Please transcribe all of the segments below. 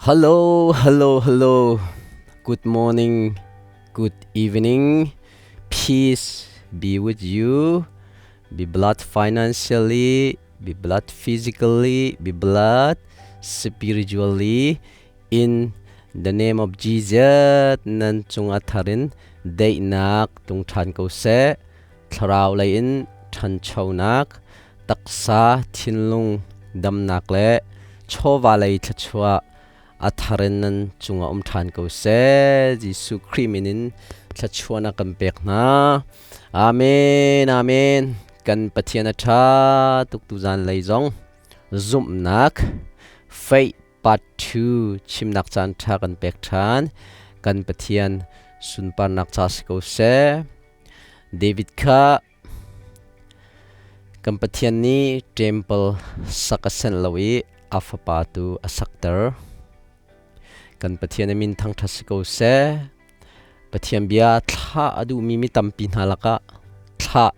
Hello, hello, hello. Good morning, good evening. Peace be with you. Be blessed financially, be blessed physically, be blessed spiritually. In the name of Jesus, nan cungah tharin daihnak tlung ṭhan ko seh. Thlarau lei in ṭhanchonak, taksa thinlung damnak le chawva lei thluachuah a thar in nan cungah um ṭhan ko seh. Jesuh Khrih min in thluachuahnak kan pek hna. Amen, amen. Kan Pathian a ṭha tuk tuzan lei zong zumhnak faith part 2 chimnak caan ṭha kan pek ṭhan. Kan Pathian sunparnak ca si ko seh. David kha Kan Pathian nih ṭempal sak a senh lo i a fapa tu a sakter. Kan Pathian a min thangṭhat si ko seh. Pathian bia thlah a duhmi mi tampi hna lakah thlah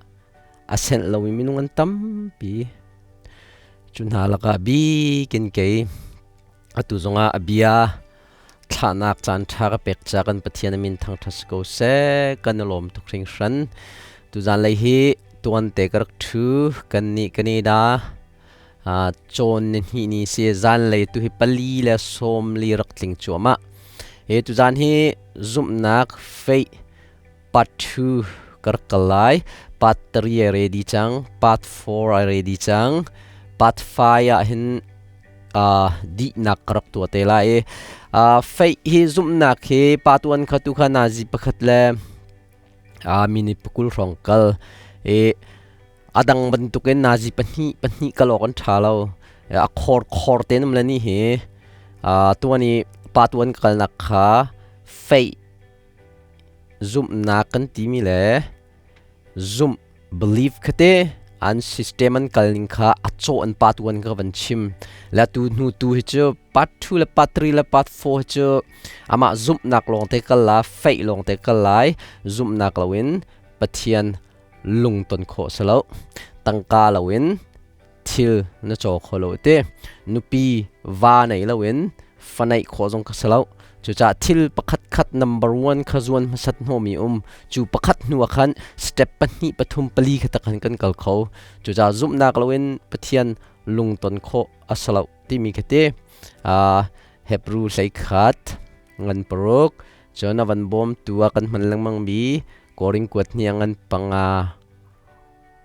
a senh lomi minung an tampi. Cu hna lakah bikin kei atu zongah a bia thlahnak caan ṭha ka pek ca kan Pathian a min thangṭhat si ko seh. Kan i lawm tuk hringhran. Tuzan lei hi tuan te ka rak ṭhu. Kan nih kan i da cawn ni hnih ni si zan lei tu hi 44 rak tling cuahmah. He tuzan hi zumhnak faith part 2 ka rak kal lai. Part 3 ai ready cang. Part 4 ai ready cang. Part 5 ah hin dihnak ka rak tuah te lai i faith hi zumhnak hi pa tuan kha tu kha nazi pakhat le minute pakul hrawng kal i a dang bantukin nazi pahnih pahnih kal awk an ṭha lo. A khor khor te num le ni hi tuan i pa tuan ka kalnak kha faith zumhnak kan timi le zumh belief kha te an system an kal ning kha a cawh an part 1 ka van chim le tu hnu tu hi cu part 2 le part 3 le part 4 hi cu amah zumhnak lawng te kal la faith lawng te kal lai. Zumhnak loin Pathian lungton khawh si lo. Tangka loin thil na caw kho lo te. Nupi va nei loin fa neih khawh zong kha si lo. Cucaah thil pakhat khat number one kha zuan hmasat hnawmi um cu pakhat hnu ah khan step pahnih pathum pali kha tak khan kan kal kho. Cucaah zumhnak loin Pathian lungton khawh a si lo timi kha ti. Hebrew 11 ngan 6 cun a van bawmtu ah kan hman lengmang mi Korin kuat hniang ngan 5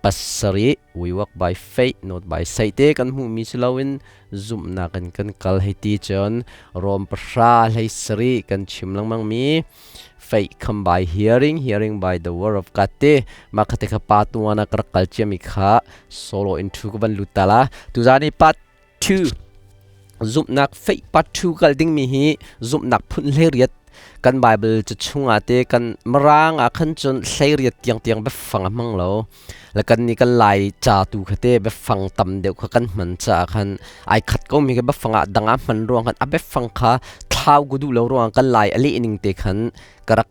7. We walk by faith, not by sight te kan hmuhmi si loin zumhnak in kan kal hei ti. Cun Rom 10 17 kan chim lengmang mi faith come by hearing, hearing by the word of God te. Mah kha te kha pa tuan ah ka rak kal ciami kha solo in thu ka van lut ta la. Tuzan i part 2 zumhnak faith part 2 kal dingmi hi zumhnak phun 18 kan Bible cu chungah te kan Mirang ah khan cun 18 tiang tiang biafang a hmang lo le kan nih kan Lai ca tu kha te biafang tam deuh kha kan hman caah khan ai khat ko mi kha biafang ah dang ah hman ruang khan a biafang kha thlau ku duh lo ruang kan Lai a leh ning te khan ka rak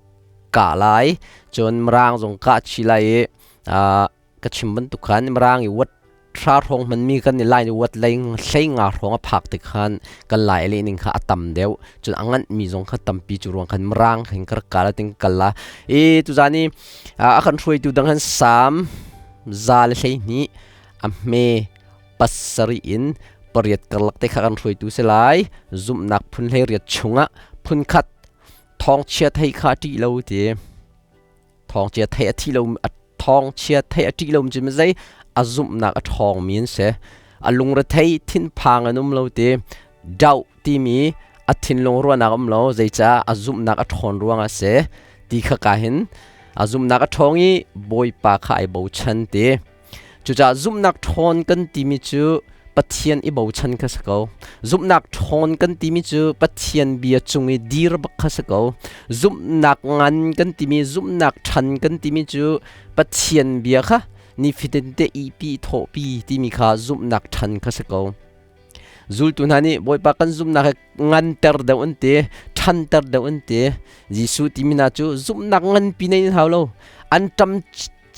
kah lai. Cun Mirang zong kah chi lai i ka chim bantuk khan Mirang i wat hra hrawng hmanmi kan i lai wat lei hlei nga hrawng a phak tik khan kan lai le ning kha a tam deuh. Cun a nganh mi zong kha tampi. Cu ruang khan Mirang khin ka rak kal ting kal la i tuzan i a kan hruaitu dang han Salm 112 a hme 7 in 8 karlak te kha kan hruaitu si lai. Zumhnak phun 18 chungah phun khat thawngchia thei kha ṭih lo ti. Thawngchia thei a thi lo, thawngchia thei a ṭih lo cu zei a zumhnak a ṭhawng mi an si. A lungrethei thinphang an um lo ti. Doubt timi a thinlung ruahnak um lo. Zeicah? A zumhnak a ṭhawn ruangah si ti kha ka hin a zumhnak a ṭhawng i Bawipa kha ai bochan ti. Cucaah zumhnak ṭhawn kan timi cu Pathian i bochan kha si ko. Zumhnak ṭhawn kan timi cu Pathian bia cung i dir bak kha si ko. Zumhnak ngan kan timi, zumhnak ṭhan kan timi cu Pathian bia kha nifatin te ihpi thawhpi timi kha zumhnak ṭhan kha si ko. Zultu hna nih Bawipa kan zumhnak hi nganter deuh an ti, ṭhanter deuh an ti. Jesuh timi hna cu zumhnak nganpi nei in hau lo. An ṭam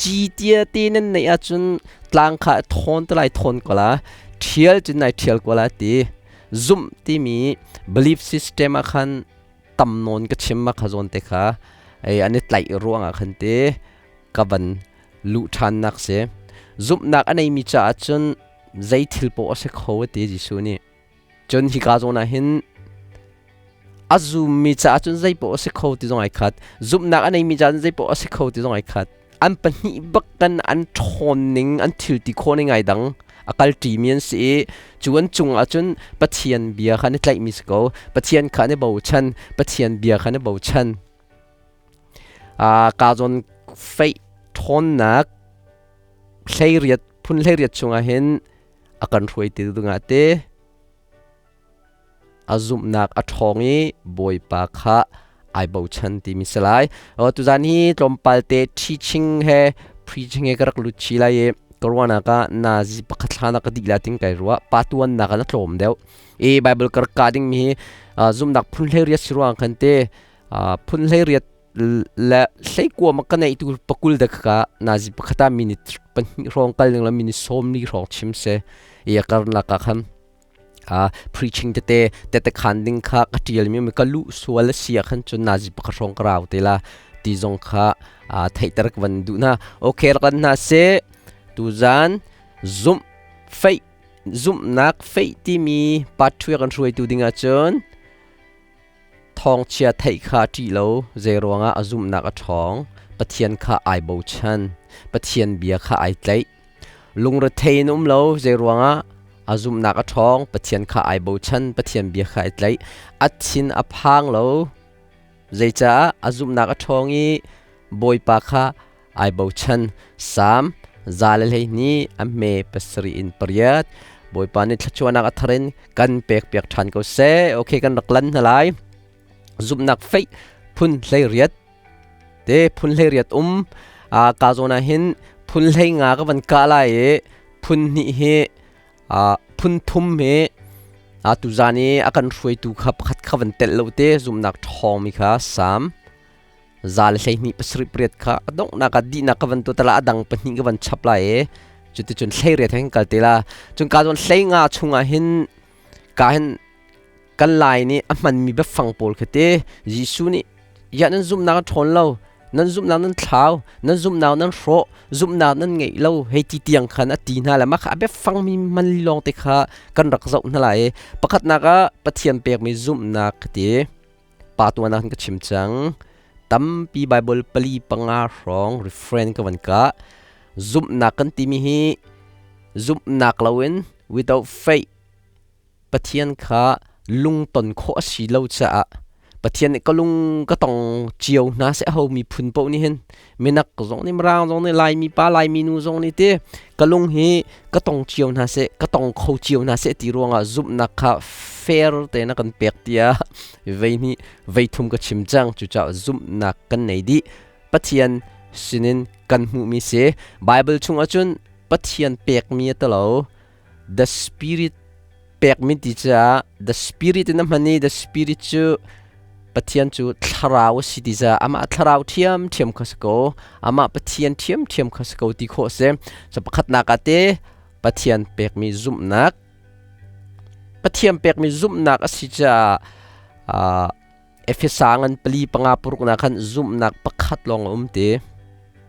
ci tia te nan neih ahcun tlang kha thawn te lai thawn ko la, ṭhial cun nai ṭhial ko la ti. Zumh timi belief system ah khan tam nawn ka chim ma kha zawn te kha ei an i tlaih ruangah khan te ka van luh ṭhannak si. Zumhnak a neimi caah cun zei thil poah a si kho a ti Jesuh nih. Cun hika zawn ah hin a zummi caah cun zei poah a si kho ti zong ai khat. Zumhnak a neimi caah cun zei poah a si kho ti zong ai khat. An pahnih bak kan an ṭhawn ning, an thil ti khawh ning ai dang. A kal ṭimi an si i cu an cungah cun Pathian bia kha an i tlaihmi si ko. Pathian kha an i bochan. Pathian bia kha an i bochan. Ka zawn feih ṭhawnnak hleiriat phun hleiriat chungah hin a kan hruai ti dingah te a zumhnak a ṭhawng i Bawipa kha ai bochan timi si lai. Tuzan hi tlawmpal te teaching he preaching he ka rak lut chi lai i ka ruahnak ah nazi pakhat hlan ah ka dih la ting kai ruah pa tuannak ah na tlawm deuh. I Bible ka rak ka ding mi hi zumhnak phun hleiriat si ruang khan te phun hleiriat le hleikua ma ka neih tu pakul de ka nazi pakhat ah minute pahnih hrawng kal ning la minute sawm li hrawng chim se i kar la ka khan a preaching tete tete khan ding kha ka tial mi ka lu sual sia khan chun nazi pakhat hrawng ka rau te la ti zong kha a theiter ka van du na okay ran na se tu zan zum fei zumnak fei timi pathuya kan hruaitu dingah cun Thawngchia theih kha a ṭih lo, zeiruangah a zumhnak a ṭhawng. Pathian kha ai bochan, Pathian bia kha ai tlaih. Lungrethei in um lo, zeiruangah a zumhnak a ṭhawng, Pathian kha ai bochan, Pathian bia kha ai tlaih. A thin a phang lo, zeicah a zumhnak a ṭhawng i Bawipa kha ai bochan. Salm 112 a hme 7 in 8. Bawipa nih thluachuahnak a thar in kan pekpiak ṭhan ko seh. Okay, kan rak lan hna lai. Zumhnak feih phun 18 te phun 18 um a ka zawn ah hin phun 15 ka van kah lai i phun hnih hi phun thum hi tuzan i a kan hruaitu kha pakhat kha van telh lo te zumhnak ṭhawngmi kha Salm 127 kha a donghnak ah dihnak ka van tu tala a dang pahnih ka van chap lai i cuticun 18 hin kal te la. Cun ka zawn 15 chungah hin ka hin kan lai nih a hmanmi biafang pawl khi te Jesuh nih ya nan zumhnak a ṭhawn lo, nan zumhnak nan thlau, nan zumhnak nan hrawh, zumhnak nan ngeih lo hei ti tiang khan a ti hna le mah kha a biafang mi man lawng te kha kan rak zoh hna lai. Pakhatnak ah Pathian pekmi zumhnak ti pa tuan ah ka chim cang. Tampi Bible pali panga hrawng refrain ka van ka. Zumhnak kan timi hi zumhnak loin, without faith, Pathian kha lungton khawh a si lo caah Pathian nih ka lung ka tong cio hna seh. Ho miphun paoh nih hin, minak zong nih, mirang zong nih, Laimi pa, Laimi nu zong nih ti ka lung hi ka tong cio hna seh, ka tong kho cio hna seh ti ruangah zumhnak kha fair tein a kan pek tiah vei hnih vei thum ka chim cang. Cucaah zumhnak kan nei dih, Pathian sinin kan hmuhmi si. Bible chung ahcun Pathian pekmi a talo, the Spirit pekmi ti caah the Spirit in a hman i the Spirit cu Pathian cu thlarau a si ti caah amah thlarau ṭhiamṭhiam kha si ko, amah Pathian ṭhiamṭhiam kha si ko ti khawh a si. So pakhatnak ah te Pathian pekmi zumhnak, Pathian pekmi zumhnak a si caah Efesa ngan pali panga paruk na khan zumhnak pakhat lawng a um te,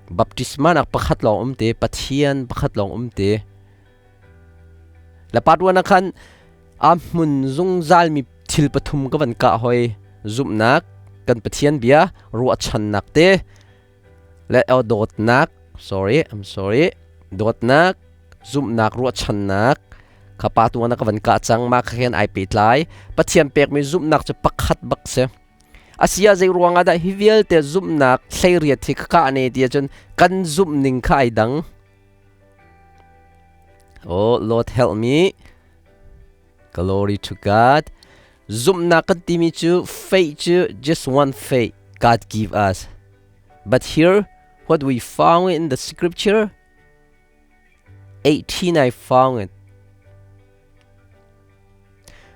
baptisma nak pakhat lawng um te, Pathian pakhat lawng um te. Le part 1 ah khan a hmun zungzal mi thil pathum ka van kah hoi: zumhnak, kan Pathian bia, ruahchannak te le dawtnak. Sorry, I'm sorry. Dawtnak, zumhnak, ruahchannak kha pa tu na ka van kah cang. Ma kha khen ai pehtlai. Pathian pekmi zumhnak cu pakhat bak si. Asia zei ruangah dah hi vialte zumhnak 18 hi ka kah ne ti ahcun kan zumh ning kha ai dang. Oh Lord, help me. Glory to God. Zumhnak kan timi cu, faith cu just one faith God give us. But here what we found in the scripture, 18 I found it.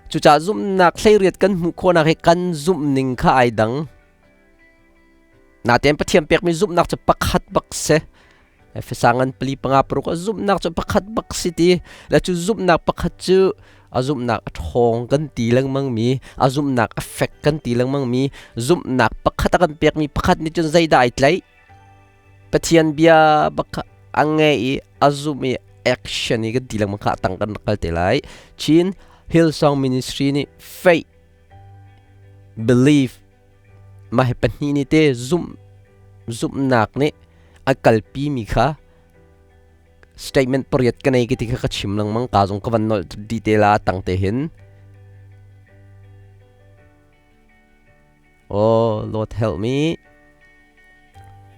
Cucaah zumhnak 18 kan hmuh khawhnak hi kan zumh ning kha ai dang. Natein Pathian pekmi zumhnak cu pakhat bak si. Efesa ngan pali panga paruk a zumhnak cu pakhat bak si ti le cu zumhnak pakhat cu a zumhnak a ṭhawng kan ti lengmang mi a zumhnak a fek kan ti lengmang mi zumhnak pakhat a kan pekmi pakhat nih cun zeidah ai tlaih? Pathian bia bak a ngei i a zumh i action i kan ti lengmang kha a tang kan rak kal te lai. Chin Hillsong Ministry nih faith, belief mah hi pahnih nih te zumh zumhnak nih a kalpi mi kha statement pariat ka nei ka ti kha ka chim lengmang ka zong ka van nolh dih te la tang te hin. Oh Lord, help me.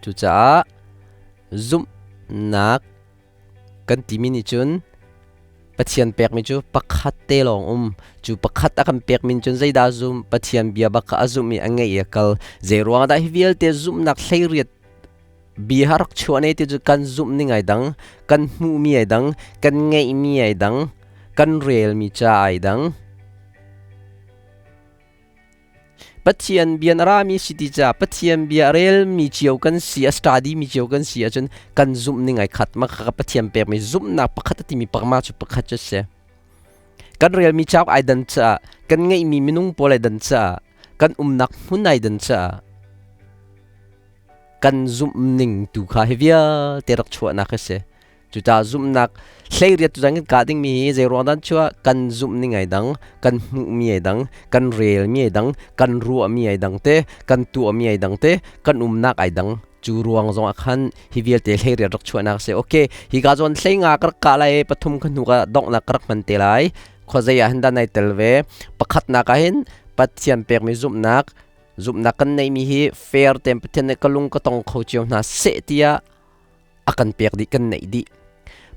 Cucaah zumhnak kan timi nih cun Pathian pekmi cu pakhat te lawng um. Cu pakhat a kan pekmi cun zeidah zum? Pathian bia bak kha a zumh i a ngeih i a kal. Zei ruangah dah hi vialte zumhnak hleiriat bia ha rak chuah ne ti cu kan zumh ning ai dang, kan hmuhmi ai dang, kan ngeihmi ai dang, kan relmi ca ai dang. Pathian bia na rami si ti caah Pathian bia a relmi cio kan si, a study mi cio kan si ahcun kan zumh ning ai khat. Mah kha Pathian pekmi zumhnak pakhat a timi pakma cu pakhat cu a si. Kan relmi cauk ai dan caah, kan ngeihmi minung pawl ai dan caah, kan umnak hmun ai dan caah kan zumh ning tu kha hi vialte rak chuahnak a si. Cucaah zumhnak hleiriat tu kan kah dingmi hi zei ruang dah chuah kan zumh ning ai dang, kan hmuhmi ai dang, kan relmi ai dang, kan ruahmi ai dang te, kan tuahmi ai dang te, kan umnak ai dang. Cu ruang zong ah khan hi vialte hleiriat rak chuahnak a si. Okay, hi ka zawn hlei nga ka rak kah lai, pathum ka hnu ka donghnak ka rak hman te lai. Khuazei ah hin dah nai tel ve. Pakhatnak ah hin Pathian pekmi zumhnak, zumhnak kan neihmi hi fair tein Pathian nih ka lung ka tong kho cio hna seh tiah a kan pek dih kan neih dih.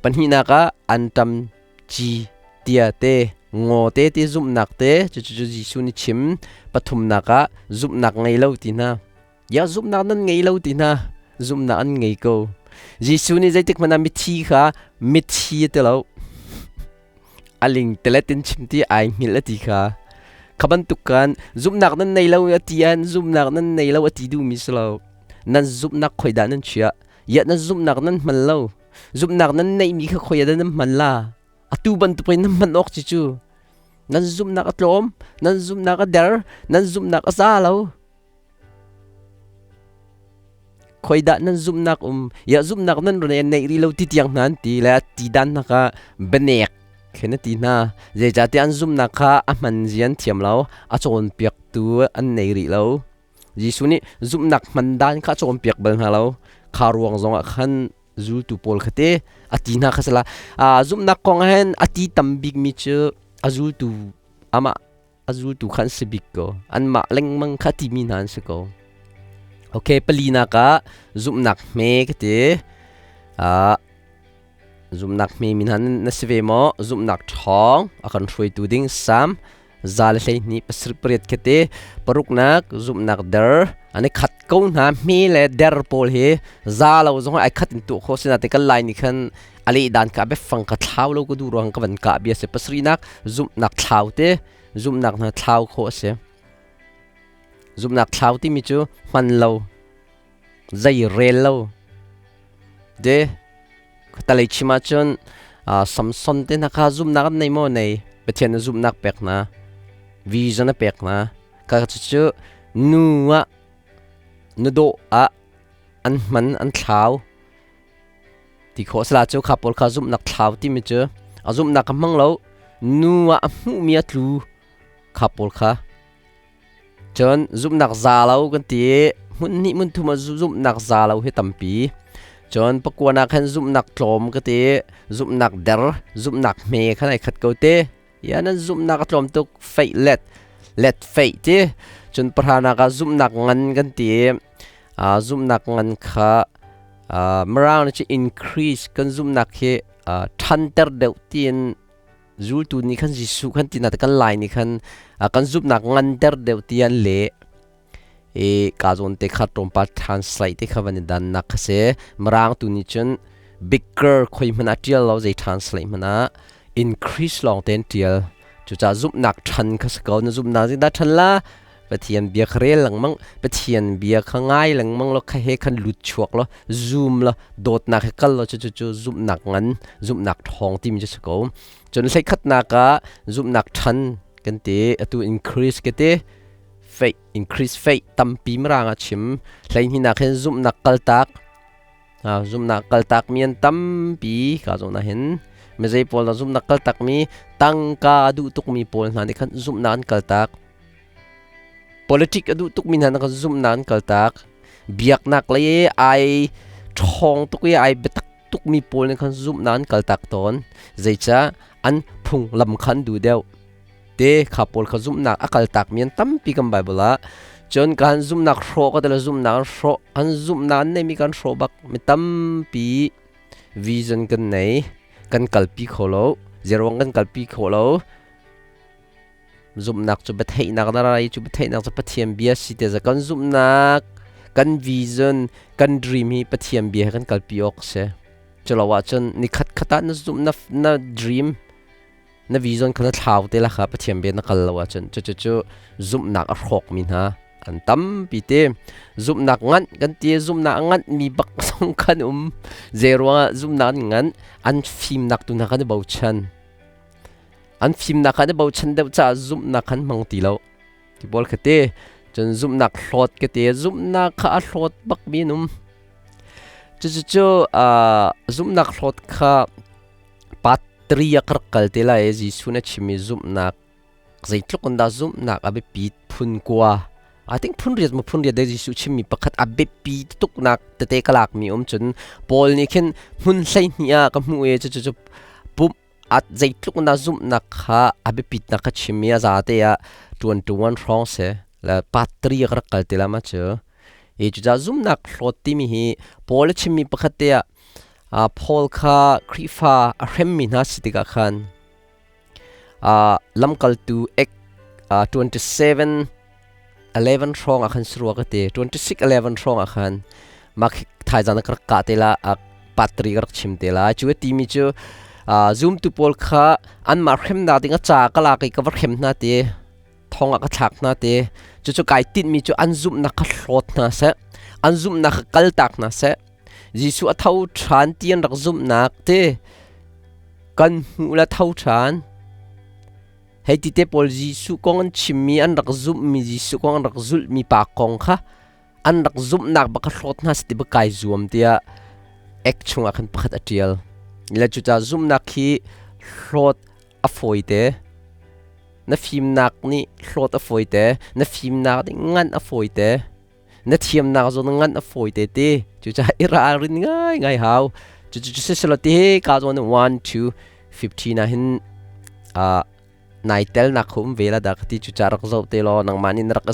Pahnihnak ah anṭam ci tia te ngaw te ti zumhnak te cucu Jesuh nih chim. Pathumnak ah zumhnak ngei lo ti hna. Ya zumhnak nan ngei lo ti hna. Zumhnak an ngei ko. Jesuh nih zeitik hmanh ah mithi kha mithi a ti lo. A ling telet in chim ti ai hngilh a ti kha. Kha bantuk kan zumhnak nan nei lo a ti an zumhnak nan nei lo a ti duhmi si lo. Nan zumhnak khoi dah nan chiah? Ya nan zumhnak nan hman lo. Zumhnak nan neihmi kha khoi dah nan hman la? Atu bantuk in nan hman awk ci cu. Nan zumhnak a tlawm, nan zumhnak a der, nan zumhnak a za lo. Khoidah nan zumhnak um? Ya zumhnak nan run neih rih lo ti tiang hna an ti le ti dan hna kha bianek khin a ti hna. Zeicahtiah an zumhnak kha a hman zia an thiam lo, a cawnpiaktu an nei rih lo. Jesuh nih zumhnak hman dan kha a cawnpiak bal hna lo. Kha ruang zongah khan zultu pawl kha te a ti hna kha sala. Zumhnak kong ah hin a ti tam bikmi cu a zultu amah a zultu kha an si bik ko. Anmah lengmang kha timi hna an si ko. Okay, palinak ah zumhnak hme ka ti. Zumhnak hme mi hna na si ve maw? Zumhnak ṭhawng a kan hruaitu ding Sam 128 ka ti. Paruknak zumhnak der an i khat ko hna hme le der pawl hi za lo zong ai khat in tuah khawh si nain kan lai nih khan a leh dan ka biafang ka thlau lo ka duh ruang ka van kah bia si. Pasarihnak zumhnak thlau te zumhnak hna thlau khawh a si. Zumhnak thlau timi cu hman lo, zei rel lo. De talei chim ahcun Samson te hna kha zumhnak an nei maw? Nei. Pathian na zumhnak pek hna, vision a pek hna. Ka cucu nu ah nu dawh ah an hman an thlau. Ti khawh sala cu kha pawl kha zumhnak thlau timi cu a zumhnak ka hmang lo, nu ah a hmuhmi a tlu kha pawl kha. Cun zumhnak za lo kan ti i hmun hnih hmun thum ah zumhnak za lo hi tampi. Cun pakua nak khan zumhnak tlawm ka ti, zumhnak der, zumhnak hme khan ai khat ko te. Ya nan zumhnak a tlawm tuk, feih let let feih ti. Cun pahra nak ah zumhnak ngan kan ti i zumhnak ngan kha Mirang nih cun increase kan zumhnak hi ṭhanter deuh tiin zultu nih khan Jesuh khan ti na kan lai nih khan kan zumhnak nganter deuh ti an leh. I ka zawn te kha tlawmpal translate te kha van i dannak kha si. Mirang tu nih cun bigger khoi hmanh ah ṭial lo, zei translate hmanh ah increase lawng tein ṭial. Cucaah zumhnak ṭhan kha si ko. Na zumhnak zeidah ṭhan la? Pathian bia kha rel lengmang, Pathian bia kha ngai lengmang law kha he khan lut chuak law zum law dawtnak he kal law cucu cu zumhnak ngan, zumhnak ṭhawng timi cu si ko. Cun hleikhatnak ah zumhnak ṭhan kan ti, atu increase ka ti, faith increase faith tampi mirang ah chim. Hleihnih hin zumhnak kaltak, zumhnak kaltakmi an tampi ka zawn ah hin mizei pawl dah zumhnak kaltakmi tangka a duh tukmi pawl hna nih khan zumhnak an kaltak. Politic a duh tukmi hna nih khan zumhnak an kaltak. Biaknak lei ai ṭhawng tuk i ai biatak tukmi pawl nih khan zumhnak an kaltak tawn. Zeicah an phunglam kha an duh deuh. Te kha pawl kha zumhnak a kaltakmi an tampi kan Bible ah. Cun kan zumhnak hrawh ka tila zumhnak an hrawh an zumhnak an neimi kan hrawh bak mi tampi vision kan nei kan kalpi kho lo zeruang kan kalpi kho lo zumhnak cu biatheihnak na rai cu biatheihnak cu Pathian bia si te za kan zumhnak kan vision kan dream hi Pathian bia he kan kalpi awk si culo ahcun nikhat khat ah na zumh na, na dream na vision kha na thlau te la kha Pathian bia na kal lo ahcun cucu cu zumhnak a hrawkmi hna an tampi te zumhnak nganh kan ti zumhnak a nganh mi bak zong kan um zei ruangah zumhnak an nganh an fimnak tu hna kan i bochan an fimnak kha an i bochan deuh caah zumhnak khan hmang ti lo ti pawl kha te cun zumhnak hlawt ka ti zumhnak kha a hlawt bak mi an um cucu cu zumhnak hlawt kha Patri a rak kal te lai i Jesuh nih a chimmi zumhnak zeitluk in dah zumhnak a biapit phun kua. I think phun riat maw phun riat deh Jesuh chimmi pakhat a biapi tuknak tete ka lakmi um cun Paul nih khin hmun 12 ah ka hmuh i cucu cu pumh at zeitluk in dah zumhnak kha a biapitnak kha chim i a zate ah ṭuan hrawng si le patri a rak kal te la ma cu. I cucaah zumhnak hlawt timi hi Paul a chimmi pakhat te ah Paul kha Khrihfa a hremmi hna si tikah khan lamkaltu ek 27 11 hrawng ah khan si rua ka ti 26 11 hrawng ah khan mah thaizang na ka rak kah te la patri ka rak chim te la cu a timi cu zumtu pawl kha anmah hremnak ding a ca ka lak i ka va hrem hna ti thong ah ka thlak hna ti cucu kai tinhmi cu an zumhnak kha hlawt hna seh an zumhnak kha kaltak hna seh Jesuh a tho ṭhan ti an rak zumhnak ti kan hmuh le tho ṭhan. Hei ti te pawl Jesuh kong an chimmi an rak zumhmi Jesuh kong an rak zulhmi pa kong kha an rak zumhnak bak kha hlawt hna seh ti bak kai zuam tiah ek chungah khan pakhat a ṭial. Le cucaah zumhnak hi hlawt a fawi te. Na fimnak nih hlawt a fawi te. Na fimnak nih nganh a fawi te. Na thiamnak zawn ngan a fawi te ti cucaah i ralrin ngai ngai hau cucu siselaw ti hi ka zawn 1 2 15 ah hin nai tel nak kho um ve la dah ka ti cucaah rak zoh te law nangmah nih na rak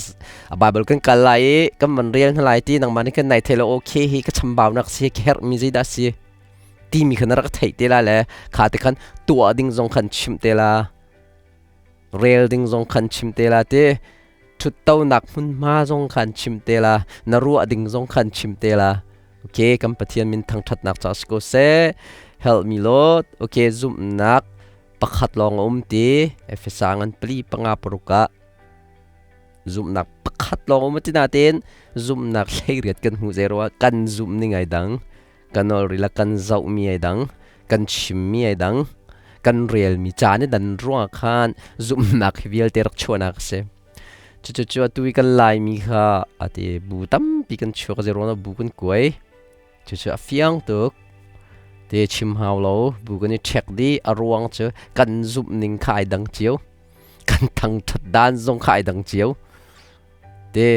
a Bible kan kal lai i kan van rel hna lai ti nangmah nih kan nai thei lo okay hi ka chambaunak si ka herh mi zeidah si timi kha na rak theih te la le kha te khan tuah ding zong khan chimh te la rel ding zong khan chim te la ti Ṭhuttonak hmunhma zong khan chim te la, na ruah ding zong khan chim te la. Okay, kan Pathian min thangṭhatnak ca si ko seh. Help me Lord. Okay, zumhnak pakhat lawng a um ti. Efesa ngan pali panga paruk ah zumhnak pakhat lawng um ti nain zumhnak 18 kan hmu zero ah kan zumh ning ai dang. Kan ol rila kan zohmi ai dang, kan chimmi ai dang, kan relmi ca nih dan ruangah khan zumhnak hi vialte rak chuahnak a si. Cucu atu i kan Laimi kha ati bu tampi kan chuak zeruang bu kan kuai. Cucu a fiang tuk. Te chim hau lo bu kan i ṭhek dih a ruang cu kan zumh ning kha ai dang cio. Kan thangṭhat dan zong kha ai dang cio. Te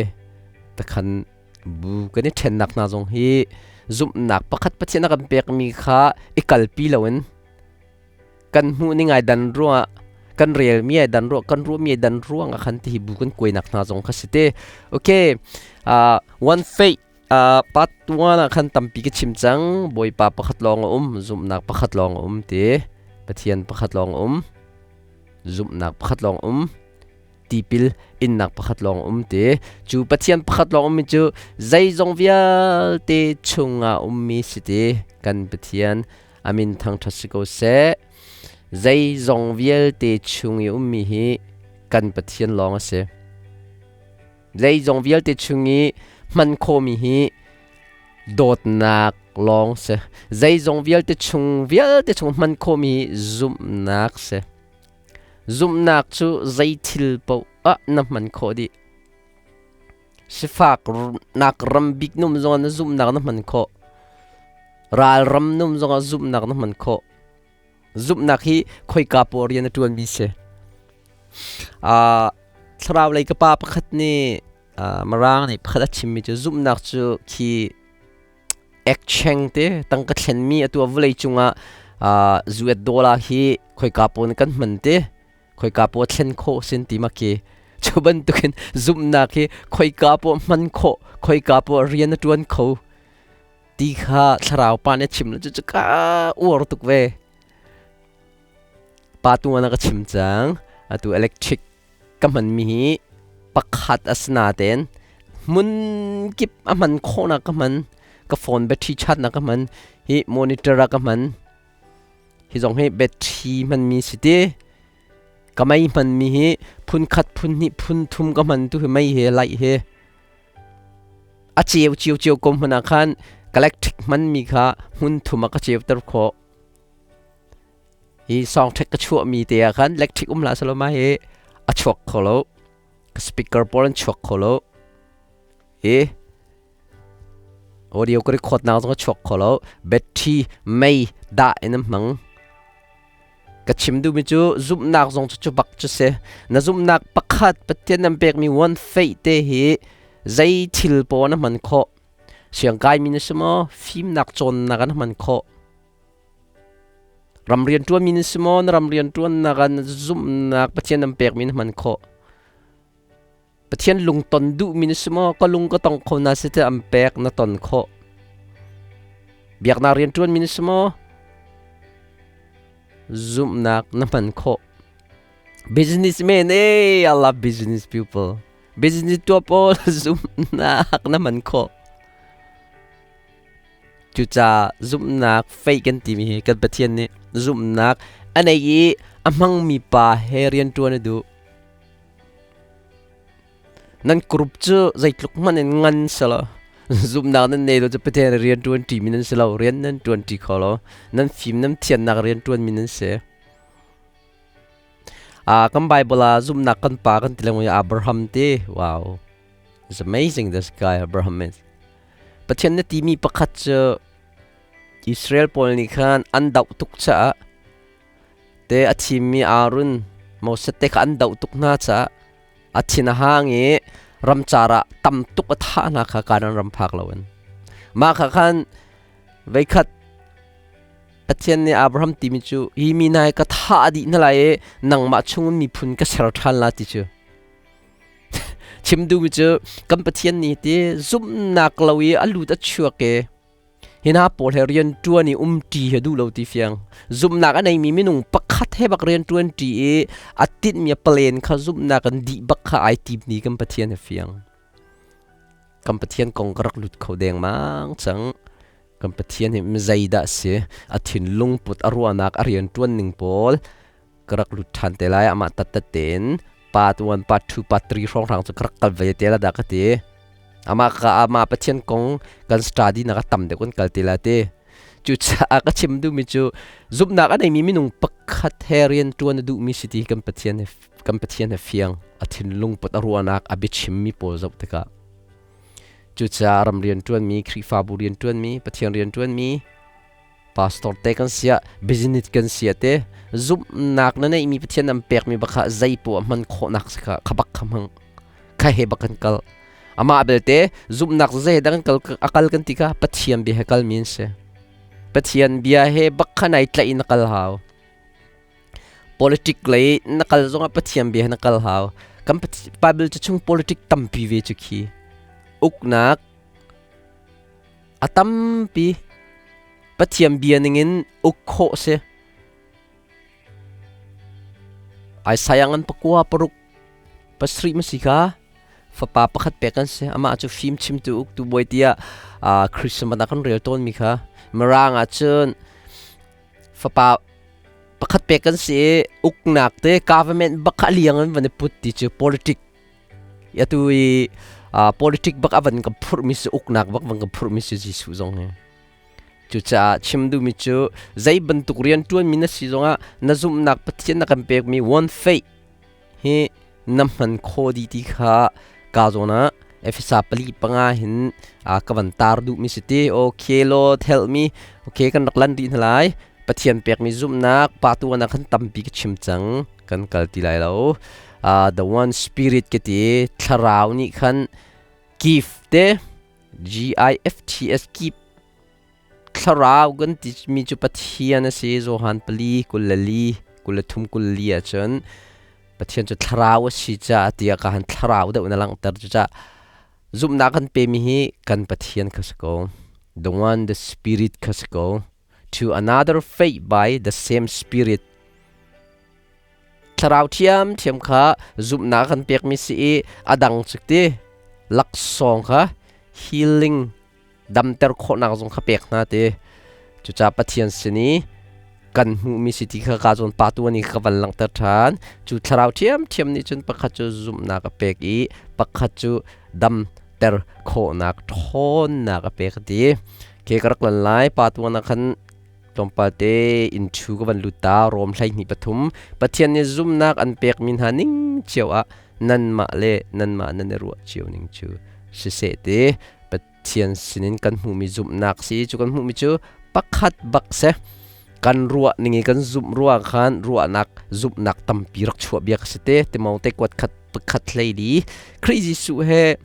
takhan Bu kan i ṭhennak hna zong hi zumhnak pakhat Pathian a kan pekmi kha i kalpi loin kan hmuh ning ai dan ruangah kan relmi ai dan ruang kan ruahmi ai dan ruangah khan ti hi bu kan kuainak hna zong kha si te. Okay, one faith part 1 ah khan tampi ka chim cang. Bawipa pakhat lawng a um, zumhnak pakhat lawng a um ti. Pathian pakhat lawng a um, zumhnak pakhat lawng a um. Tipil innak pakhat lawng um ti. Cu Pathian pakhat lawng ummi cu zeizong vialte chungah ummi si ti. Kan Pathian amin thangṭhat si ko seh. Zeizong vialte chung i ummi hi kan Pathian lawng a si. Zeizong vialte chung i hman khawhmi hi dawtnak lawng si. Zeizong vialte chung hman khawhmi hi zumhnak si. Zumhnak cu zei thil paoh ah na hman khawh dih. Sifak nak ram bik num zongah na zumhnak na hman khawh. Ral ram num zongah zumhnak na hman khawh. Zumhnak hi khoika paoh rian a ṭuanmi si. Thlarau lei ka pa pakhat nih Mirang nih pakhat a chimmi cu zumhnak cu khi exchange te tangka thlenmi atu ah vawlei cungah US dollar hi khoika paoh in kan hman te khoika paoh thlen khawh sin ti ma khi cu bantukin zumhnak hi khoika paoh hman khawh, khoika paoh rian a ṭuan kho ti kha thlarau pa nih a chim cu cu ka uar tuk ve. Pa tu na ka chim cang. Atu electric ka hmanmi hi pakhat a si natein hmun kip a hman khawhnak ka hman, ka phone battery charge nak ka hman, hi monitor ah ka hman, hi zong hi battery hmanmi si ti. Ka mei hmanmi hi phun khat, phun hnih, phun thum ka hman. Tu hi mei he light he a ceu cio cio ko hmanh ah khan electric hmanmi kha hmun thum ah ka ceuter khawh. Hi sawngṭhek ka chuahmi te ah khan electric um hlah selaw mah hi a chuak kho lo, ka speaker pawl an chuak kho lo, hi audio ka record nak zong a chuak kho lo. Battery mei dah in an hmang. Ka chim duhmi cu zumhnak zong cu cu bak cu si. Na zumhnak pakhat Pathian nan pekmi one faith te hi zei thil paoh na hman khawh. Siangkaimi na si maw, fimnak cawnnak an hman khawh. Ram rianṭuanmi na si maw, na ram rianṭuannak ah na zumhnak Pathian nan pekmi na hman khawh. Pathian lungton duhmi na si maw, ka lung ka tong kho na si tiah an pek na ton khawh. Biaknak rianṭuanmi na si maw, zumhnak na hman khawh. Businessman eh, I love business people. Business tuah pawl zumhnak na hman khawh. Cucaah zumhnak feih kan timi hi kan Pathian nih zumhnak a nei i a hmangmi pa he rianṭuan a duh. Nan group cu zeitluk hmanh in ngan selaw zumhnak nan nei lo cu Pathian rian ṭuan ṭimi nan si lo, rian nan ṭuan ṭi kho lo. Nan fim nan thiannak rian ṭuanmi nan si. Kan Bible ah zumhnak kan pa kan ti lengmang i Abraham ti, wow, it's amazing this guy Abraham is. Pathian na timi pakhat cu Israel pawl nih khan an doh tuk caah te a thimmi Aaron, Moses te kha an doh tuk hna caah a thin a hang i ramcar ah tam tuk a thah hna kha Kanaan ram phak loin. Mah kha khan veikhat Pathian nih Abraham timi cu hi mi hna hi ka thah dih hna lai i nangmah chungin miphun ka ser ṭhan la ti cu. Chim duhmi cu kan Pathian nih ti zumhnak lo i a lut a chuak i hi hna pawl he rian ṭuan i umṭi hi a duh lo ti fiang. Zumhnak a neimi minung pakhat he bak rian ṭuan ṭi i a tinhmi a plan kha zumhnak in dih bak kha ai tim ni kan Pathian hi fiang. Kan Pathian kong ka rak lut kho dengmang cang. Kan Pathian hi zeidah a si, a thinlung put, a ruahnak, a rianṭuan ning pawl ka rak lut ṭhan te lai. Amah tattat tein part 1, part 2, part 3 hrawnghrang cu ka rak kal ve te la dah ka ti. Amah ka amah Pathian kong kan study nak a tam deuh kan kal te la ti. Cucaah ka chim duhmi cu zumhnak a neimi minung pakhat he rian ṭuan a duhmi si ti kan Pathian he fiang. A thinlung put, a ruahnak, a biachimmi pawl zoh tikah. Cucaah ram rianṭuanmi, Khrihfabu rianṭuanmi, Pathian rianṭuanmi, pastor te kan siah, business kan siah te, zumhnak na neihmi Pathian an pekmi bak kha zei poah hman khawhnak si kha kha bak kha hmang. Kha he bak kan kal. Amah belte zumhnak zei dah kan kal a kal kan ti kha Pathian bia he kalmi an si. Pathian bia he bak kha nai tlaih in na kal hau. Politic lei na kal zongah Pathian bia he na kal hau. Kan Bible cu chung politic tampi ve cu khi. Uknak a tampi Pathian bia ningin uk khawh si. Isaiah ngan pakua paruk pasarih ma si kha fapa pakhat pek kan si. Amah cu fim chimtu, uktu bawi tiah Christmas ah kan rel tawnmi kha. Mirang ah cun fapa pakhat pek kan si i uknak te government bak kha liang in van i put ti cu politic. Atu i politic bak avan ka phurh mi si uknak bak van ka phurh mi si Jesuh zong hi. Cucaah chim duhmi cu zei bantuk rian ṭuanmi na si zongah na zumhnak Pathian na kan pekmi one faith hi na hman khawh dih ti kha ka zawn ah Efesa pali panga hin ka van tar duhmi si ti. Okay Lord help me. Okay kan rak lan rih hna lai. Pathian pekmi zumhnak pa tu ah khan tampi ka chim cang. Kan kal ti lai lo. The one spirit ka ti thlarau nih khan gift te G-I-F-T-S kip thlarau kan timi cu Pathian a si. Johan pali kul le li kul le thum kul li ahcun Pathian cu thlarau a si caah tiah ka han thlarau deuh na langhter. Cucaah zumhnak kan pemi hi kan Pathian kha si ko. The one, the spirit kha si ko. To another faith by the same spirit. Thlarau ṭhiamṭhiam kha zumhnak kan pekmi si i a dang cu ti laksawng kha healing damter khawhnak zong kha pek hna ti. Cucaah Pathian sin i kan hmuhmi si ti kha ka zawn pa tu ani ka van langhter ṭhan. Cu thlarau ṭhiamṭhiam nih cun pakhat cu zumhnak a pek i pakhat cu damter khawhnak ṭhawnnak a pek a ti. Ke ka rak lan lai pa tuan ah khan Tlawmpal te inn ṭhu ka van lut ta Rom 23 Pathian nih zumnak an pekmi hna ning cio ah nanmah le nanmah nan i ruah cio ning cu siseh ti Pathian sinin kan hmuhmi zumhnak si cu kan hmuhmi cu pakhat bak si kan ruah ning i kan zumh ruang khan ruahnak zumhnak tampi rak chuah bia ka si te Timote kuat khat pakhat hlei li Khrih Jesuh he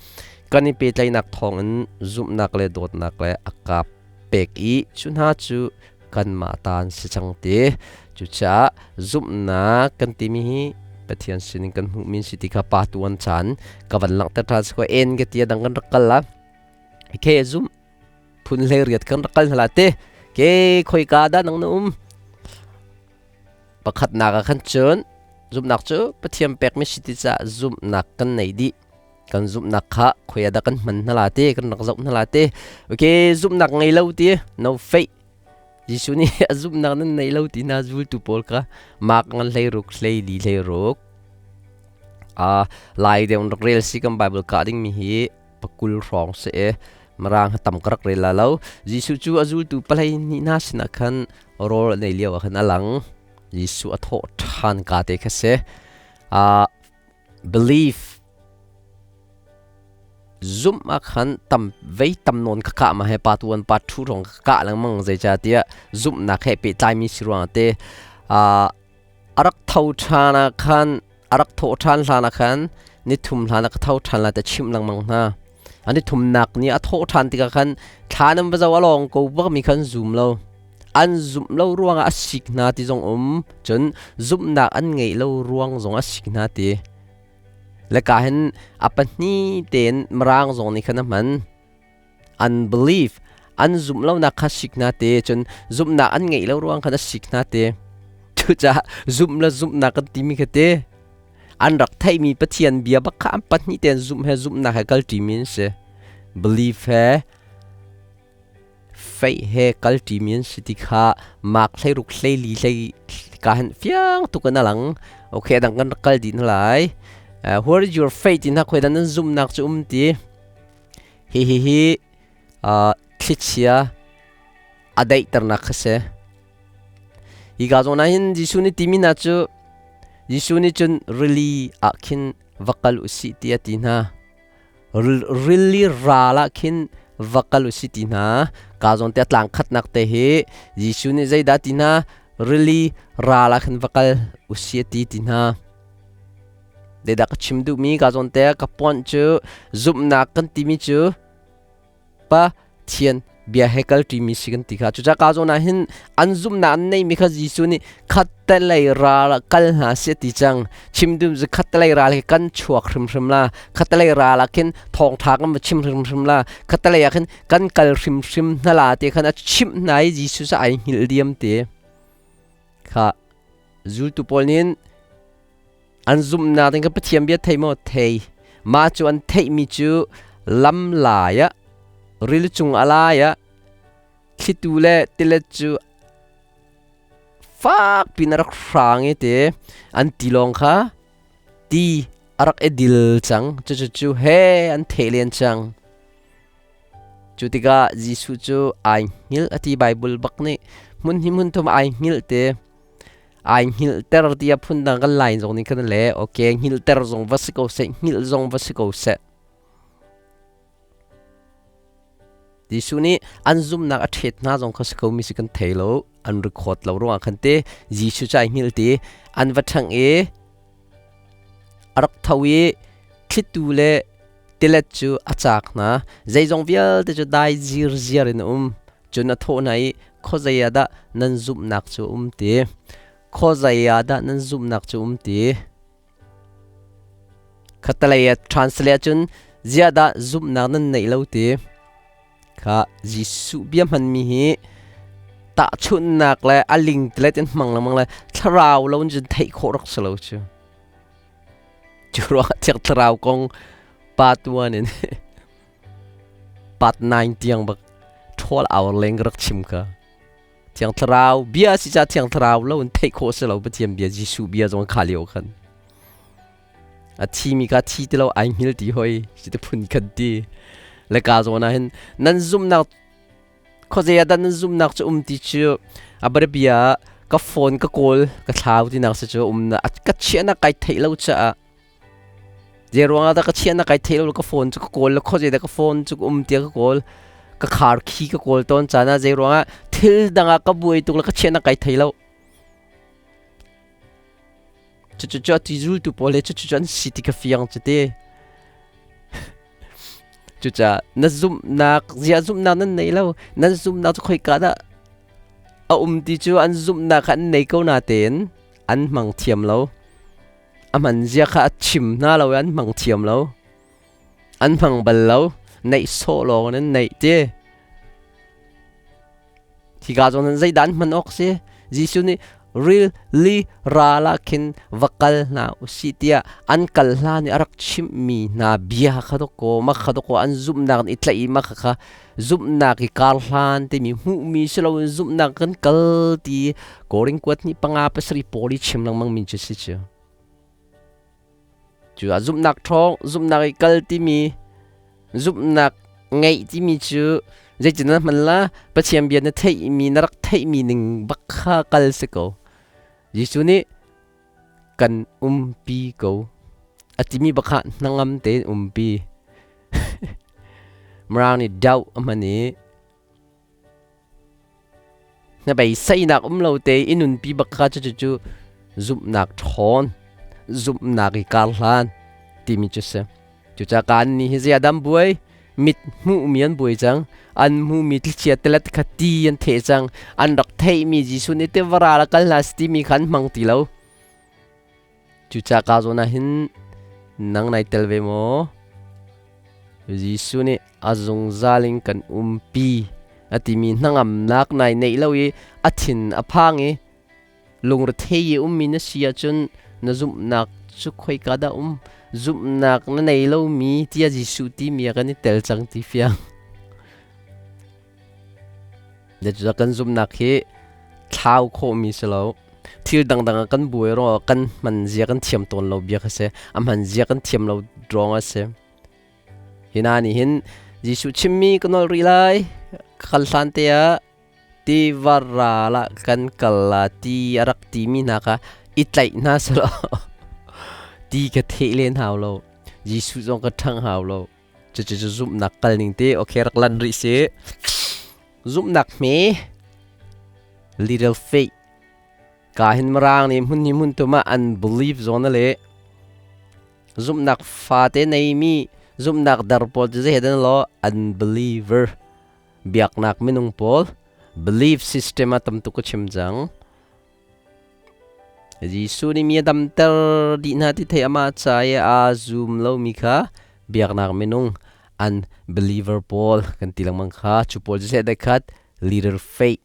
kan i pehtlaihnak thawngin zumhnak le dawtnak le a kap pek i cu hna cu kanmah ta an si cang ti. Cucaah zumhnak kan timi hi Pathian sinin kan hmuhmi si ti kha pa tuan caan ka van langhter ṭhan si ko en ka ti dang kan rak kal la ke zum phun hlei riat kan rak kal hna la te ke khoika dah nang na um pakhatnak ah khan cun zumhnak cu Pathian pekmi si ti caah zumhnak kan nei dih Kan zumhnak kha khoi ah dah kan hman hna la ti, kan rak zoh hna la ti. Okay, zumhnak ngei lo ti, no faith. Jesuh nih a zumhnak nan nei lo ti na zultu pawl kha mak ngan hlei ruk hlei li hlei ruk. Lai deuh rak rel si kan Bible ka ding mi hi pakul hrawng si e. Marang ha tam ka rak rel la lo. Jesuh cu a zultu palei ni hna sinah khan rawl a nei lio ah khan a lang. Jesuh a thawh ṭhan ka te kha si. Belief zumh ah khan tam vei tam nawn ka kah ma he pa tuan pa thu rong ka kah lengmang zeicahtiah zumhnak he pehtlaimi si ruangah te a rak tho ṭhan ah khan a rak thawh ṭhan hlan ah khan ni thum hlan ah ka tho ṭhan lai te chimh lengmang hna. A ni thumnak ni a thawh ṭhan tikah khan thla nan va zoh a lawng ko bak mi khan zum lo. An zumh lo ruangah a sik hna ti zong um cun zumhnak an ngeih lo ruang zong a sik hna ti. Le ka hin a pahnih tein Mirang zong nih khan a hman. Unbelief an zumh lonak kha sik hna ti cun zumhnak an ngeih lo ruang khan a sik hna ti. Cucaah zumh le zumhnak kan timi kha ti an rak theihmi Pathian bia bak kha an pahnih tein zumh he zumhnak he kalṭimi an si. Belief he Faith he kalṭimi an si ti kha mak hleiruk hleili hlei ka hin fiang tuk in a lang. Okay, dang kan rak kal dih hna lai. Where is your faith ti hna khoi dan nan zumhnak cu um ti. Hi hi hi thlichia a daihternak kha si. Hi ka zawn ah hin Jesuh nih timi hna cu Jesuh nih cun rili ah khin va kal u sih ti a ti hna. Rili ral ah khin va kal u si ti hna. Ka zawn te tlang khatnak te hi Jesuh nih zeidah ti hna rili ral ah khin va kal u si ti ti hna. Zeidah ka chim duhmi ka zawn te ka puan cu zumhnak kan timi cu Pathian bia he kalṭimi si kan ti kha. Cucaah ka zawn ah hin an zumhnak an neimi kha Jesuh nih khattelei ral ah kal hna seh ti cang. Chim dum cu khattelei ral hi kan chuak hrimhrim la. Khattelei ral ah khin thawngṭha kan va chim hrimhrim la. Khattelei ah khin kan kal hrimhrim hna la ti khan a chimh hna i Jesuh cu ai hngilh diam ti. Kha zultu pawl nih an zumhnak ding kha Pathian bia thei maw? Thei. Mah cu an theihmi cu lam lai ah rili cung a lai ah thlitu le tilet cu fakpi in a rak hrang i ti an tilawng kha ti Arak i dil cang. Cucu he an theh len cang. Cu tikah Jesuh cu ai hngilh a ti. Bible bak nih hmun hi hmun thum ai hngilh te, ai hngilhter tiah phundang kan lain zong nih khan le okay, hngilhter zong va si ko seh, hngilh zong va si ko seh. Jesuh nih an zumhnak a ṭhet hna zong kha si ko mi si kan thei lo, an record lo ruangah khan te Jesuh cu ai hngilh ti. An va ṭhangh i a rak tho i thlitu le tilet cu a caak hna. Zeizong vialte cu dai zirziar in a um. Cun a thawh hna i, "Khuazei ah dah nan zumhnak cu a um ti? Khuazei ah dah nan zumhnak cu a um ti?" Khattelei ah translate ahcun, "Ziah dah zumhnak nan neih lo ti?" Kha Jesuh bia hmanmi hi tahchunhnak le a lingtelet in hmang lengmang le thlarau lo in cun theih khawh rak si lo cu. Cu ruangah Thiang Thlarau kong part 1 in part 9 tiang bak 12 hour leng ka rak chim kha. Thiang Thlarau bia si ca Thiang Thlarau lo in theih khawh si lo. Pathian bia, Jesuh bia zong kha lio khan a thi mi kha thi ti lo, ai hngil ti hoi si te phun khan ti le ka zawn ah hin nan zumnak khuazei ah dah nan zumnak cu um ti cu a bia ka phone ka kawl ka thlau ti nak si cu um na ka chiahnak kai theih lo caah. Zei ruangah dah ka chiahnak kai theih lo, ka phone cu ka kawl le khuazei dah ka phone cu um tiah ka kawl, ka khar khi ka kawl tawn caan ah. Zei ruangah thil dang ah ka buai tuk le ka chiahnak kai thei lo. Cucu a ti zultu pawl he cucu an si ti ka fiang cu ti. Cucaah na zumhnak, ziah zumhnak nan nei lo, nan zumhnak cu khoika dah a um ti cu. An zumhnak kha an nei ko natein an hmang thiam lo. A hman zia kha a chim hna lo i an hmang thiam lo. An hmang bal lo. Neih sawh lawng in an neih ti. Hika zawn hin zeidah an hman awk si? Jesuh nih ril li ral ah khin va kal hna usih tiah an kal hlan i a rak chimhmi hna bia kha dawkaw, mah kha dawkaw an zumhnak in i tlaih i mah kha zumhnak i kar hlan timi hmuhmi si loin zumhnak kan kal ti Korin kuat hnih panga pasarih pawl i chim lengmang mi cu si cu. Cu ah zumhnak ṭhawng, zumhnak i kal timi, zumhnak ngeih timi cu zeitin na hman la? Pathian bia na theihmi, na rak theihmi ning bak kha kal si ko. Jesuh nih kan umpi ko a timi bak kha hnangam tein umpi. Mirang nih doubt a hman i Hnabeiseinak um lo te i nunpi bak kha cucu zumhnak ṭhawn, zumhnak i karhlan timi cu si. Cucaah kan nih hi zei dam buai, mit hmuhmi an buai cang, an hmuhmi thlichia telet kha ti an theh cang, an rak theihmi Jesuh nih tiva ral a kal hna si timi kha an hmang ti lo. Cucaah ka zawn ah hin nang nai tel ve maw? Jesuh nih a zungzal in kan umpi a timi hnangamnak nai neih lo i a thin a phang i lungrethei i ummi na si ahcun na zumhnak cu khoika dah um? Zumhnak na nei lomi tiah Jesuh timi ah kan i tel cang ti fiang. Zeicahtiah kan zumhnak hi thlau khawhmi si lo. Thil dangdang ah kan buai ruangah kan hman zia kan thiam tawn lo bia kha si. A hman zia kan thiam lo ruangah a si. Hi hna nih hin Jesuh chimmi ka nawl rih lai. Ka kal hlan te ah tiva ral ah kan kal la ti a rak timi hna kha i tlaih hna selaw ti ka theh len hau lo. Jesuh zong ka ṭhang hau lo. Cucu cu zumhnak kal ning te. Okay, rak lan rih si. Zumhnak hme, little faith. Ka hin Mirang nih hmun hi hmun tum ah unbelief zawn a le zumhnak fate neimi, zumhnak dar pawl cu zei dan lo, unbeliever, biaknak minung pawl, belief system ah tam tuk ka chim cang. Jesuh nih mi a damter dih hna ti thei amah ca i aa zum lomi kha biaknak minung, unbeliever pawl kan ti lengmang kha. Cu pawl cu seh khat leader faith,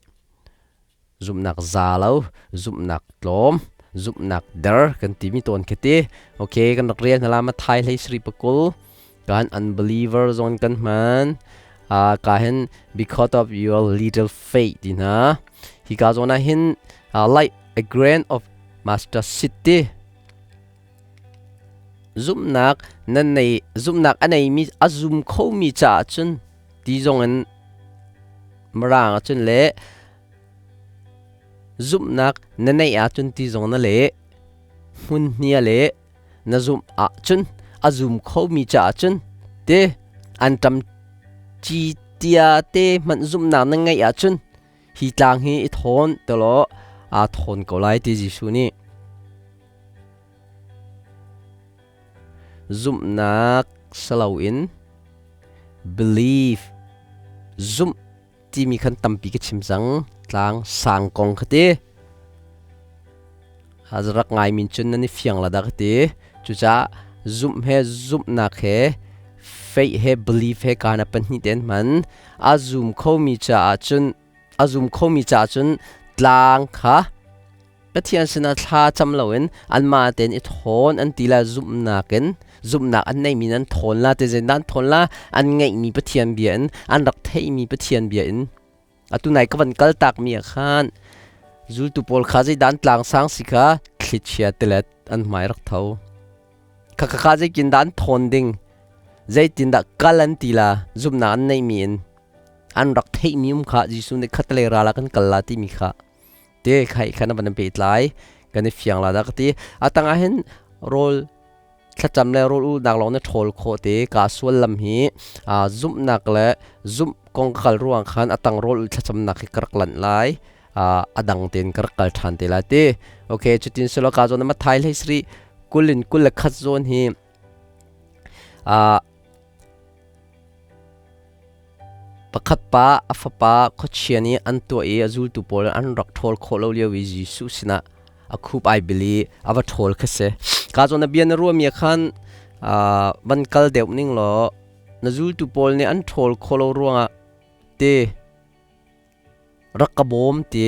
zumhnak za lo, zumhnak tlawm, zumhnak der kan timi tawn khi ti. Okay, kan rak rel hna la. Matthai 23:20 kan unbeliever zong kan hman ka hin because of your little faith ti hna. Hi ka zawn ah hin like a grain of mustard seed ti. Zumhnak nan nei zumhnak a neimi a zum khomi caah cun ti zong in Mirang ahcun le zumhnak na neih ahcun ti zong na leh hmun hnia le na zumh ahcun a zum khomi caah cun te an ṭam ci tia te hmanh zumhnak na ngeih ahcun hi tlang hi i thawn telaw aa thawn ko lai ti Jesuh nih. Zumhnak saloin believe zumh timi khan tampi ka chim cang tlang sang kong kha ti rak ngai min cun nan i fiang la dah ka ti. Cucaah zumh he zumhnak he faith he believe he kana pahnih ten hman a zum khomi caah cun a zum khomi caah cun tlang kha Pathian sinah thla cam loin anmah tein i thawn an ti la zumhnak in zumhnak an neimi in an thawn la te zeidah an thawn la an ngeihmi Pathian bia in an rak theihmi Pathian bia in. Atu nai ka van kal takmi ah khan zultu pawl kha zeidah an tlang sang si kha thlichia tilet an hmai rak tho. Kha kha kha zeitin dah an thawn ding zeitindah kal an ti la zumhnak an neihmi in an rak theihmi um kha Jesuh nih khatlei ral ah kan kal la timi kha te khai khan van pehtlai kan i fiang la dah ka ti. Atang ah hin rawl thlacam le rawl ulnak lawng na ṭhawl khawh te ka sual lam hi zumhnak le zumh kong kal ruang khan atang rawl ul thlacamnak hi ka rak lanh lai, a dang tein ka rak kal ṭhan te lai ti. Okay, cutin silo ka zawn ma thai hlei sri kulin kul le khat zawn hi Pakhat pa a fapa khuachia nih an tuah i a zultu pawl an rak ṭhawl khawh lo lio i Jesuh sinah a khup ai bil i a va ṭhawl kha si. Ka zawn na bia na ruahmi ah khan van kal deuh ning law na zultu pawl nih an ṭhawl khawh lo ruangah ti rak ka bawm ti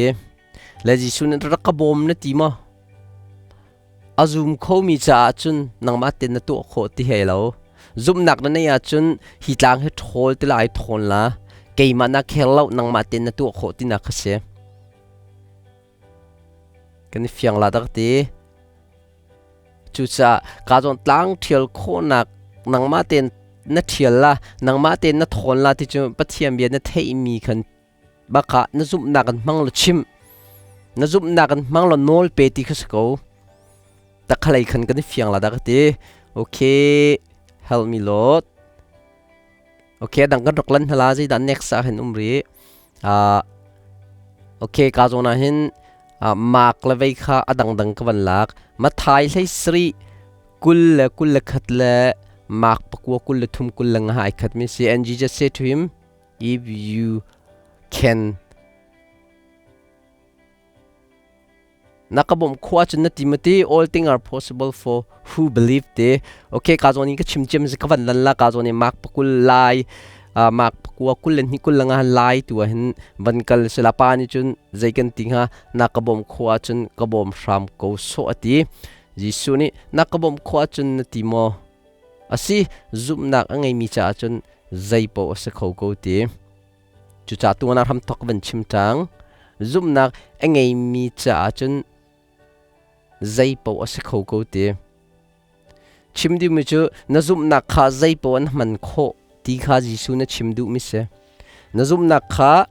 le Jesuh nih rak ka bawm na ti maw? A zum khomi caah cun nangmah tein na tuah khawh ti hei lo. Zumhnak na neih ahcun hi tlang hi ṭhawl ti lai thawn la keimah na khel lo nangmah tein na tuah khawh tinak kha si. Kan i fiang la dak ti. Cucaah ka zawn tlang ṭhial khawhnak nangmah tein na ṭhial la nangmah tein na thawn la ti cu Pathian bia na theihmi khan baka na zumhnak in hmang law chim na zumhnak in hmang law nawl pe ti kha si ko. Takhalei khan kan i fiang la dah ka ti. Okay, help me Lord. Okay, dang kan rak lan hala zeidah next ah hin um ri. Okay, ka zawn ah hin mak le vei kha a dangdang ka van lak. Mathai hlei sri 21 le mak 9 23 25 ai khat mi si. And Jesus said to him, if you can na ka bawmh khua cun na ti mati all thing are possible for who believe te. Okay, ka zawn in ka chim cem ka van lan la ka zawn in mak pakul lai mak pakua 22 25 lai tu hin van kal sila pa ni cun zei kan ti hnga na ka bawmh khua cun ka bawm hram ko so ati. Jesuh nih na ka bawmh khua cun na ti maw? Asi, zumhnak a ngeimi caah cun zei paoh a si kho ko ti. Cucaah tu na hramthok van chim ṭang. Zumhnak a ngeimi caah cun zei paoh a si kho ko ti. Chim duhmi cu na zumhnak kha zei paoh an hman khawh ti kha Jesuh na chim duhmi si. Na zumhnak kha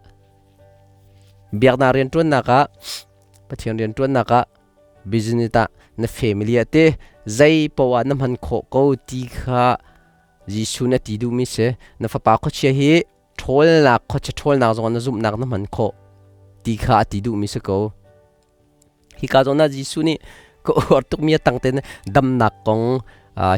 biaknak rianṭuannak ah, Pathian rianṭuannak ah, business ah, na family ah te zei paoh ah na hman khawh ko ti kha Jesuh na ti duhmi si. Na fapa khuachia hi ṭhawlnak khuachia ṭhawlnak zong na zumhnak na hman khawh ti kha a ti duhmi si ko. Hika zawn ah Jesuh nih ka uar tukmi a tang tein damnak kong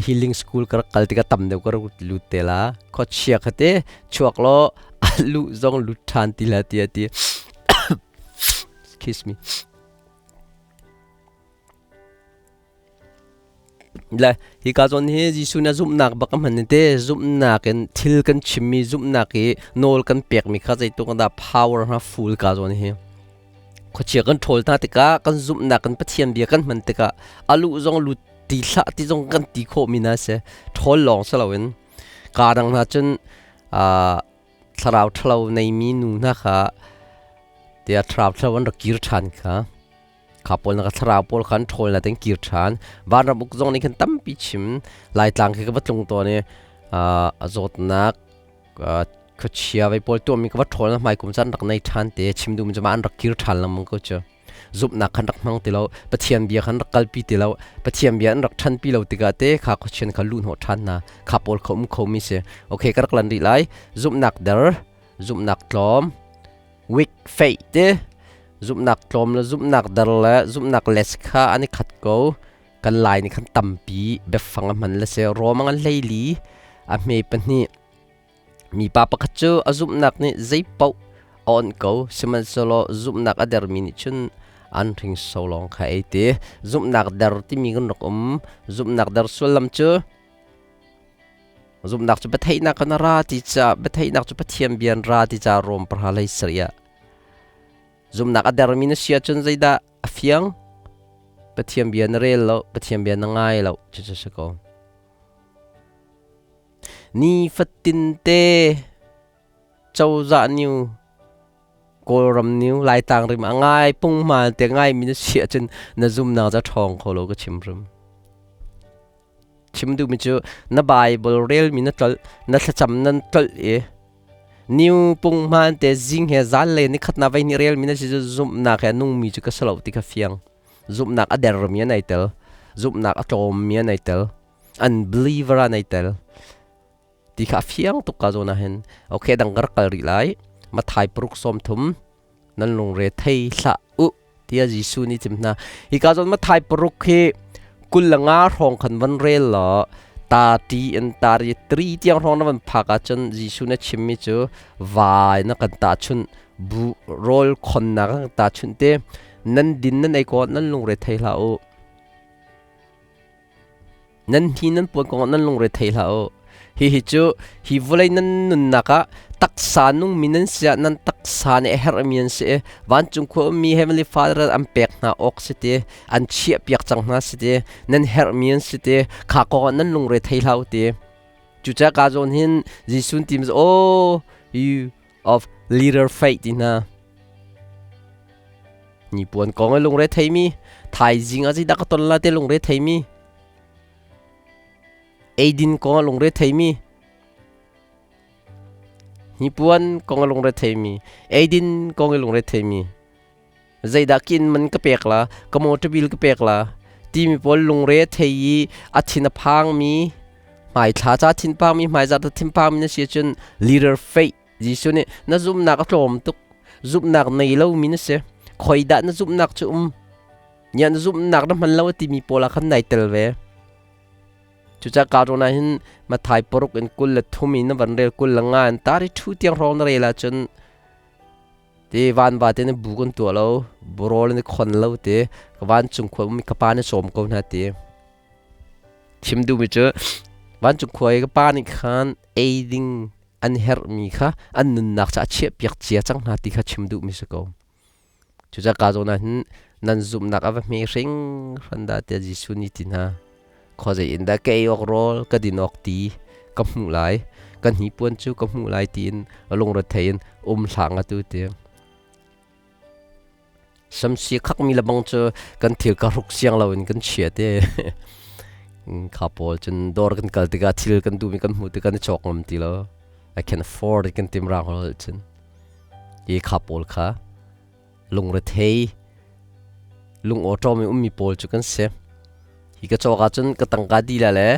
healing school ka rak kal tikah tam deuh ka rak lut te la. Khuachia kha te chuak law a lu zong lut ṭhan ti la ti a ti. Excuse me. Le hika zawn hi Jesuh nih a zumhnak bak a hman te zumhnak in thil kan chimmi zumhnak i nawl kan pekmi kha zeitluk dah power ha full ka zawn hi khuachia kan ṭhawl hna tikah kan zumhnak kan Pathian bia kan hman tikah a luh zong lut ti hlah ti zong kan ti khawh mi na si ṭhawl lawng si loin kaa dang hna cun thlarau ṭhalo neimi nu hna kha tiah thlarau ṭhalo an rak kir ṭhan kha. Kha pawl na ka thlarau pawl khan ṭhawl na ten kir ṭhan. Vanram uk zong nih khan tampi chim. Laitlang khi ka va tlung tawn i a zawtnak khuachia vei pawl tuahmi ka va ṭhawl na hmai kum caan rak nei ṭhan te chim duhmi cu mah an rak kir ṭhan lengmang ko cu. Zumhnak khan rak hmang ti lo, Pathian bia khan rak kalpi ti lo, Pathian bia an rak ṭhanpi lo tikah te kha khuachian kha luh hnawh ṭhan hna. Kha pawl kha um khomi si. Okay, ka rak lan rih lai. Zumhnak der, zumhnak tlawm, weak faith te zumhnak tlawm le zumhnak dar le zumhnak les kha an i khat ko. Kan lai nih khan tampi biafang a hman le si. Rom an hleili a hme pahnih. Mipa pakhat cu a zumhnak nih zeipaoh a onh ko, sihmanhsehlaw zumhnak a dermi nih cun an hringso lawng kha ei ti. Zumhnak der timi kan rak um. Zumhnak der sullam cu zumhnak cu biatheihnak kan ra ti ca biatheihnak cu Pathian bia an ra ti ca Rom pahra hlei sarih ah zumhnak a dermi na si ahcun zeidah a fiang? Pathian bia na rel lo, Pathian bia na ngai lo, cucu si ko. Nifatin te cozah new Kawlram new Laitlang rim a ngai punghmal te ngai mi na si ahcun na zumnak ca ṭhawng kho lo ka chim hrim. Chim duhmi cu na Bible rel mi na tlolh, na thlacam nan tlolh i new punghman te zing he zan le nikhat na vei ni rel mi na si cu zumhnak he nungmi cu ka si lo ti kha fiang. Zumhnak a dermi an ai tel. Zumhnak a tlawmmi an ai tel. Unbeliever an ai tel. Ti kha a fiang tuk ka zawn ah hin. Okay, dang ka rak kal rih lai. Mathai paruk sawm thum nan lungre thei hlah u tiah Jesuh nih chim hna. Hi ka zawn Mathai paruk hi 25 hrawng khan van rel law ta ti in ta ri tri tiang hrawng na van phak ahcun Jesuh na chimmi cu vai na kan tahchunh bu rawl khonnak kan tahchunh te nan din nan ei ko nan lungre thei hlah u. Nan hi nan puan kongah nan lungre thei hlah u. Hihi cu hi vawlei nan nunnak ah taksa nungmi nan si ah nan taksa nih a herhmi an si i vancung khua ummi Heavenly Father an pek hna awk si ti, an chiahpiak cang hna si ti, nan herhmi an si ti, kha kongah nan lungre thei hlah u ti. Cucaah ka zawn hin Jesuh ti oh you of leader faith ti hna. Hnipuan kong i lungre theimi, thaizing ah zeidah ka ton la te lungre theimi, eidin kong ah lungre theimi, hnipuan kong ah lungre theimi, eidin kong i lungre theimi, zeidah kin man ka pek la, ka motor bill ka pek la, timi pawl lungre thei i a thin a phangmi, hmaithla ca thin phangmi, hmaizar ta thin phangmi na si ahcun leader faith Jesuh nih na zumhnak a tlawm tuk, zumhnak nei lomi na si. Khoi dah na zumhnak cu um? Nia na zumhnak na hman lo a timi pawl ah khan nai tel ve. Cucaah ka rawn ah hin Mathai paruk in 23 in na van rel 25 in tari thu tiang hrawng na rel ahcun te van va te na bu kan tuah lo, burawl na khon lo te, ka vancung khua um ka pa na sawm ko hna ti. Chim duhmi cu vancung khua i ka pa nih khan ei ding an herhmi kha an nunnak ca a chiahpiak cia cang hna ti kha chim duhmi si ko. Cucaah ka zawn ah hin nan zumhnak a va hme hringhran dah tiah Jesuh nih ti hna. Khuazei in dah ka ei awk rawl, ka din awk ti ka hmuh lai, ka hnipuan cu ka hmuh lai tiin lungrethei in um hlah nga tu ti. Samsi khakmi lebang cu kan thil ka hruk siang loin kan chia te. Kha pawl cun dawr kan kal tikah thil kan duhmi kan hmuh tikah na cawk ngam ti lo. I can afford it kan tim rang hol cun. Hi kha pawl kha lungrethei lung awṭawm i ummi pawl cu kan si. Hi ka cawk ahcun ka tangka di la le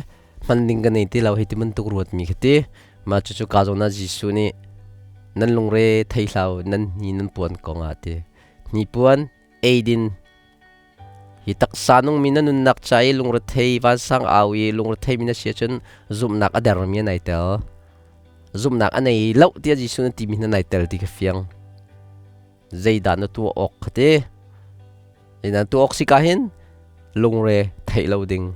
hman ding ka nei ti lo hei ti bantuk ruatmi kha ti. Mah cucu ka zawn ah Jesuh nih nan lungre thei hlah u, nan hni nan puan kong ah ti. Hnipuan, eidin, hi taksa nungmi na nunnak ca i lungrethei vansang au i lungrethei mi na si ahcun zumhnak a dermi an ai tel. Zumhnak a nei lo tiah Jesuh nih timi na nai tel ti kha fiang. Zeidah na tuah awk kha ti. Zeidah na tuah awk si ka hin lungre theih lo ding.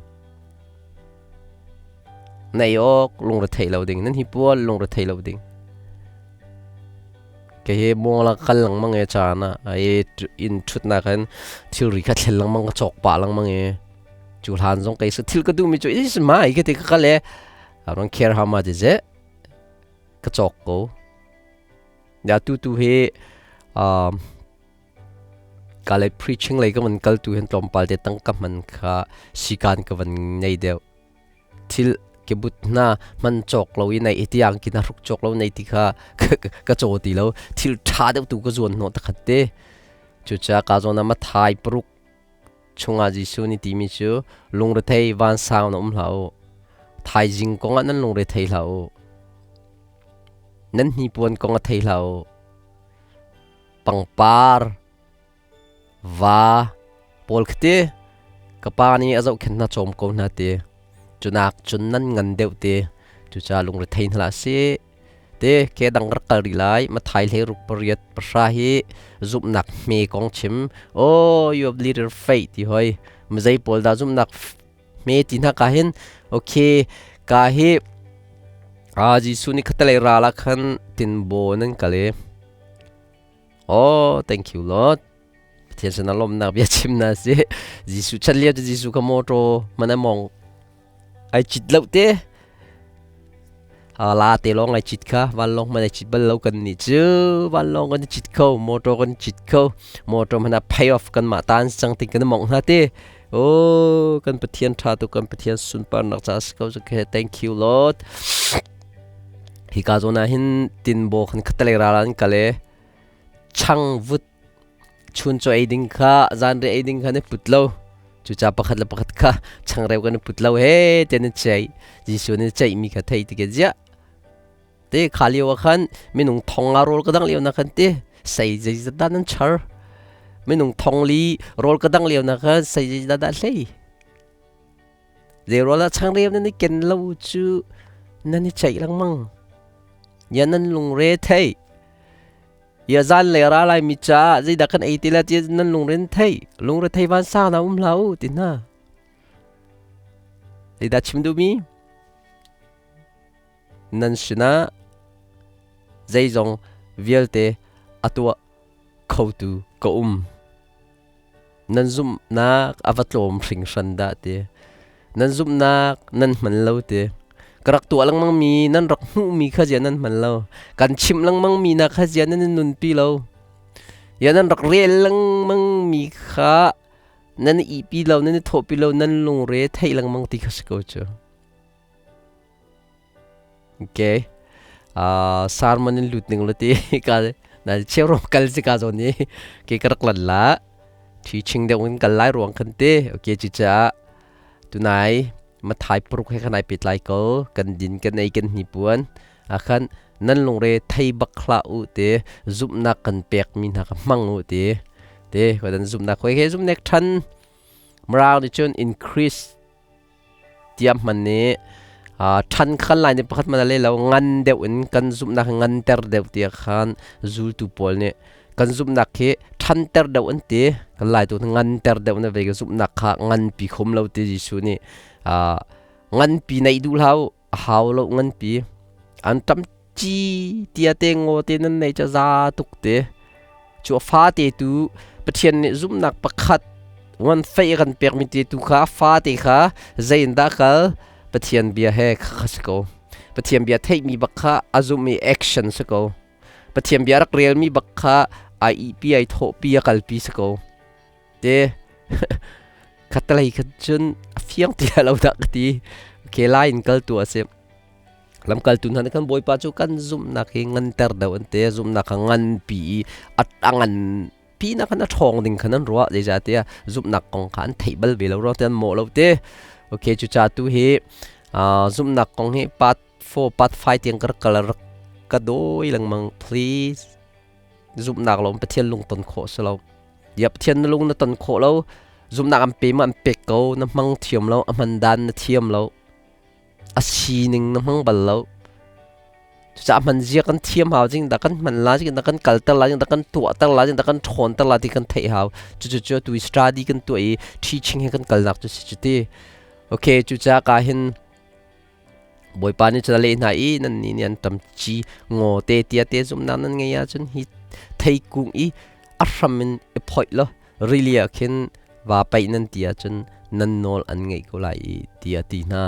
Na ei awk lungre theih lo ding. Nan hi pual lungre theih lo ding. Ke hi muang la kal lengmang e caan ah ai in thutnak hin thilri kha thlel lengmang ka cawk pah lengmang e. Cu hlan zong kei su thil ka duhmi cu is mai ka ti ka kal e. I don't care how much is it. Ka cawk ko. Ya tu tu hi Ka lei preaching lei ka van kal tu hin tlawmpal te tangka hman kha sikan ka van nei deuh. Thil kebut hna man cawk lo i nei tiang kina hruk cawk lo nei ti kha ka caw ti lo. Thil ṭha deuh tu ka zuan hnawh takhat te. Cucaah ka zawn ah Mathai paruk chungah Jesuh nih timi cu lungrethei vansang na um hlah u. Thaizing kongah nan lungrethei hlah u. Nan hnipuan kong a thei hlah u. Pangpar va pawl khi ti ka pa nih a zohkhenh hna cawm ko hna ti. Cunak cun nan ngan deuh ti. Cucaah lungrethei hna hlah sih. Te ke dang rak kal rih lai. Mathai hlei ruk pariat pahra hi zumhnak hme kong chim. Oh, you have little faith ti hoi. Mizei pawl dah zumhnak hme ti hna ka hin. Okay, ka hi Jesuh nih khatalei ral ah khan tinbaw nan kal i. Oh, thank you Lord. Pathian sin ah lawmhnak bia chim na si. Jesuh chan lio cu Jesuh kha motor man a mong ai cit lo te. La te lawng ai cit kha vanlawng man ai cit bal lo kan nih cu vanlawng kan cit kho motor kan cit kho motor man a pay off kan mah tan cang ting kan mong hna te. Oh, kan Pathian tha tu kan Pathian sunparnak ca si ko ke. Thank you Lord. Hi ka zawn ah hin tinbaw khan khatalei ral an kal i changvut chuncaw ei ding kha zanriah ei ding kha an i put lo. Cucaah pakhat le pakhat kha changreu kan i put lo he tiah an i ceih. Jesuh nih ceihmi kha theih tikah ziah te kha lio ah khan minung thong nga rawl ka dang lio na khan ti sei zeizat dah nan char minung thong li rawl ka dang lio na khan sei zeizat dah hlei Zeirual ah changreu nan i ken lo cu nan i ceih lengmang. Ya nan lungre thei. Ya zan le ra lai mi caah zeidah kan ei ti la ti nan lungren thei. Lungre thei van sang na um hlah u ti hna. Zeidah chim duhmi? Nan sinah zeizong vialte a tuah khotu ka um. Nan zumhnak a va tlawm hringhran dah ti. Nan zumhnak nan hman lo ti. Ka rak tuah lengmangmi nan rak hmuhmi kha zia nan hman lo. Kan chimh lengmangmi na kha zia nan in nunpi lo. Ya nan rak rel lengmangmi kha nan i ihpi lo, nan i thawhpi lo, nan lungre theih lengmang ti kha si ko cu. Okay. Sermon in lut ning lo ti ka na cheu rom kal si ka zawn i ke ka rak lan la teaching deuh in kal lai ruang khan te. Okay, ci cha tunai mathai puruk he khan ai pet lai ko kan din kan ei kan hni puan akhan nan lungre thei bak hla u te zumnak kan pek mi hna ka hmang u te te ko dan zumnak khoi he zumnek than mrang ni chun increase tiah hman nih ṭhan khan lai nih pakhat hmanh a le lo ngan deuh in kan zumhnak hi nganter deuh tiah khan zultu pawl nih kan zumhnak hi ṭhanter deuh an ti. Kan lai tu nganter deuh na ve ka zumhnak kha nganpi khom lo ti Jesuh nih nganpi neih duh hlah u, a hau lo nganpi an ṭam ci tia te ngaw te nan nei ca za tuk te cu a fate tu Pathian nih zumhnak pakhat ngan fei kan pekmi te tu kha fate kha zei in dah kal Pathian bia he kha si ko. Pathian bia theihmi bak kha a zumh i action si ko. Pathian bia rak relmi bak kha ai ihpi ai thawhpi a kalpi si ko te. Khatalei kha cun a fiang ti lo dah ka ti. Okay, lai in kal tu a si. Lamkaltu hna nih khan Bawipa cu kan zumhnak hi nganter deuh an ti. Zumhnak kha nganpi i a nganpi nak khan a ṭhawng ding khan an ruah. Zeicahtiah zumhnak kong kha an theih bal ve lo ruang te an mawh lo ti. Okay, cucaah tu hi zumhnak kong hi part 4, part 5 tiang ka rak kal rak ka dawi lengmang. Please. Zumhnak lo Pathian lung ton khawh si lo. Ya Pathian na lung na ton khawh lo. Zumhnak an pe ma an pek ko. Na hmang thiam lo. A hman dan na thiam lo. A sining na hmang bal lo. Cucaah hman zia kan thiam hau jing dah kan hman la jing dah kan kalter la jing dah kan tuahter la jing dah kan ṭhawnter la ti kan theih hau. Cucu cu tu study kan tuah i teaching he kan kalnak cu si cu ti. Okay, cucaah ka hin Bawipa nih cun a leh hna i nannih nih an ṭam ci ngaw te tia te zumhnak nan ngei ahcun hi theikung i a hram in i phoih law rili ah khin vaa paih nan ti ahcun nan nawl an ngeih ko lai i tiah a ti hna.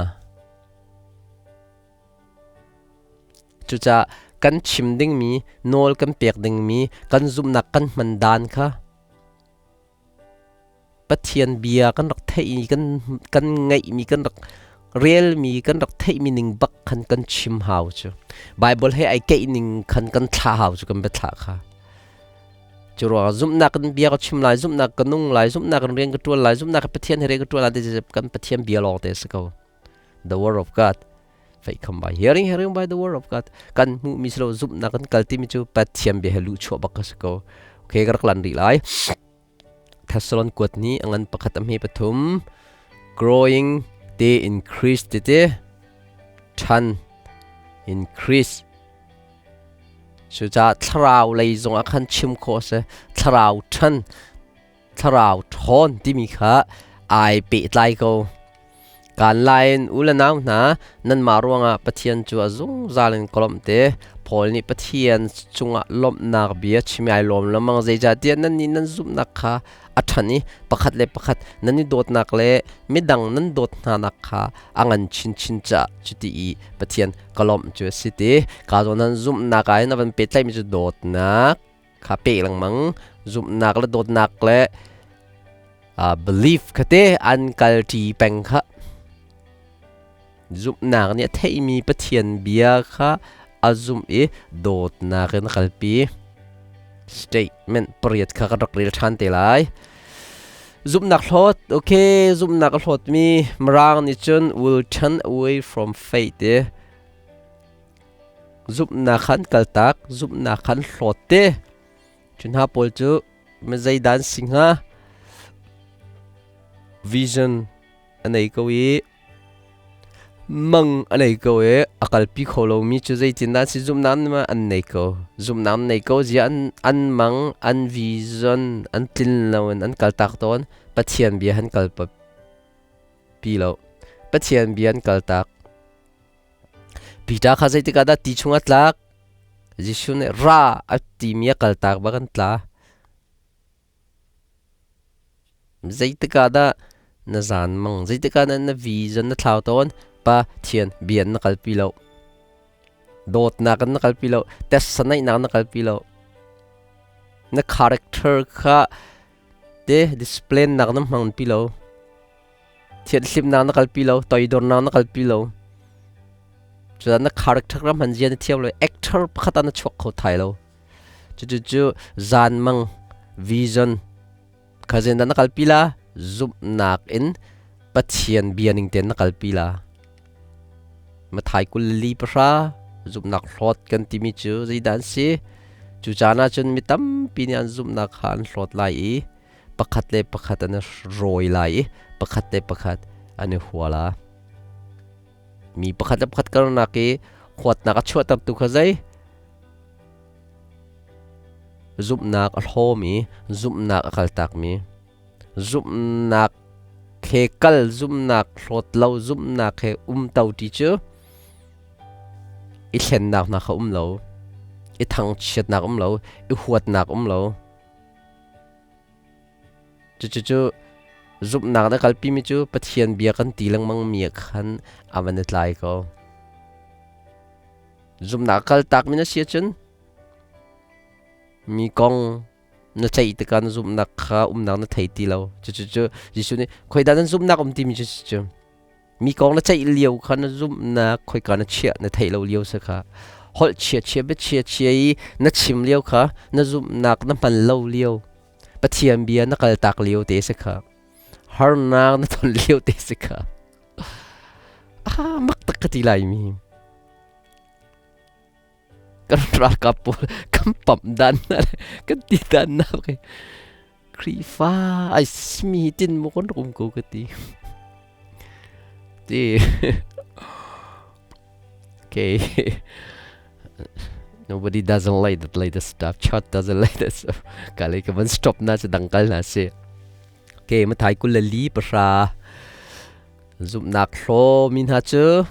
Cucaah kan chim dingmi, nawl kan pek dingmi, kan zumhnak kan hman dan kha. Pathian bia kan rak theih kan kan ngeihmi kan rak relmi kan rak theihmi ning bak khan kan chim hau cu. Bible he ai keih ning khan kan thlah hau cu kan biathlah kha. Cu ruangah zumhnak kan bia ka chim lai, zumhnak ka nung lai, zumhnak kan rian ka ṭuan lai, zumhnak Pathian he rian ka ṭuan lai ti kan Pathian bia lawng te si ko. The word of God. Faith come by hearing, hearing by the word of God. Kan hmuhmi si lo zumhnak kan kal timi cu Pathian bia he luhchuah bak ka si ko. Okay, ka rak lan rih lai. Thessalon kuat nih a ngan pakhat a hme pathum growing te increase tete ṭhan increase. Cucaah thlarau lei zongah khan chim khawh a si. Thlarau ṭhan, thlarau ṭhawn timi kha ai pehtlai ko. Kaan lai in u le nau hna, nanmah ruangah Pathian cu a zungzal in ka lawmh te. Paul nih Pathian cungah lawmhnak bia chim i ai lawm lengmang, zeicahtiah nannih nan zumhnak kha a ṭhan i pakhat le pakhat nan i dawtnak le midang nan dawt hnanak kha a ngan chinchin caah cuti i Pathian ka lawmh cu a si ti. Ka zawn nan zumhnak ah hin a van pehtlaihmi cu dawtnak kha peh lengmang, zumhnak le dawtnak le belief kha te an kalṭi peng kha. Zumhnak nih a theihmi Pathian bia kha a zumh i dawtnak in a kalpi. Statement pariat kha kan rak rel ṭhan te lai. Zumhnak hlawt, okay, zumhnak a hlawtmi Mirang nih cun will turn away from faith ti. Zumhnak khan kaltak, zumhnak khan hlawt ti. Cu hna pawl cu mizeidan si hnga? Vision a nei ko i Mang a nei ko i a kalpi kho lomi cu zeitindah an si? Zumhnak ma an nei ko. Zumhnak an nei ko zia an mang, an vision an tlin loin an kaltak tawn. Pathian bia an kalpi lo. Pathian bia an kaltak. Peter kha zeitik ah dah ti chungah tlak? Jesuh nih ra a timi a kaltak bak an tla. Zeitik ah dah na zan mang? Zeitik ah dah na vision na thlau tawn? Pathian bia na kalpi lo. Dawtnak in na kalpi lo. Test naihnak na kalpi lo. Na character kha te discipline nak na hmang pi lo. Thianhlimnak na kalpi lo. Toidornak na kalpi lo. Cucaah na character ram han zia na thiam lo. Actor pakhat ah na chuak kho thai lo. Cucu zanmang vision kha zeidah na kalpi la? Zumhnak in Pathian bia ning tein na kalpi la. Mathai 24 zumhnak hlawt kan timi cu zeidah an si? Cu caan ah cun mi tampi nih an zumhnak kha an hlawt lai i pakhat le pakhat an i rawi lai i pakhat le pakhat an i hua la. Mi pakhat le pakhat karnak i huatnak a chuahtertu kha zei? Zumhnak a hlawmi, zumhnak a kaltakmi, zumhnak he kal, zumhnak hlawt lo, zumhnak he umto ti cu i thlennak hna kha um lo, i thangchiatnak um lo, i huatnak um lo. Cucu zumhnak na kalpimi cu Pathian bia kan ti lengmangmi ah khan a van i tlai ko. Zumhnak kaltakmi na si ahcun mi kong na ceih tikah na zumhnak kha umnak na thei ti lo. Cucu cu Jesuh nih khoidah nan zumhnak um timi cu cu mi kong na ceih lio kha na zumhnak khoika na chiah na theih lo lio si kha holh chia chia bia chia chia i na chim lio kha na zumhnak na hman lo lio Pathian bia na kaltak lio te si kha harnak na ton lio te si kha ah mak tak ka ti lai mi kan ralkap pawl kan pamh dan na kan ti dan na ke Khrihfa ai smi tin mo kon rum ko ka ti ti. Okay, nobody doesn't like that latest stuff. Chat doesn't like that stuff. Kale ka van stop na si dangkal na si. Okay, mathai kul le li pahra zumhnak hlaw mi hna cu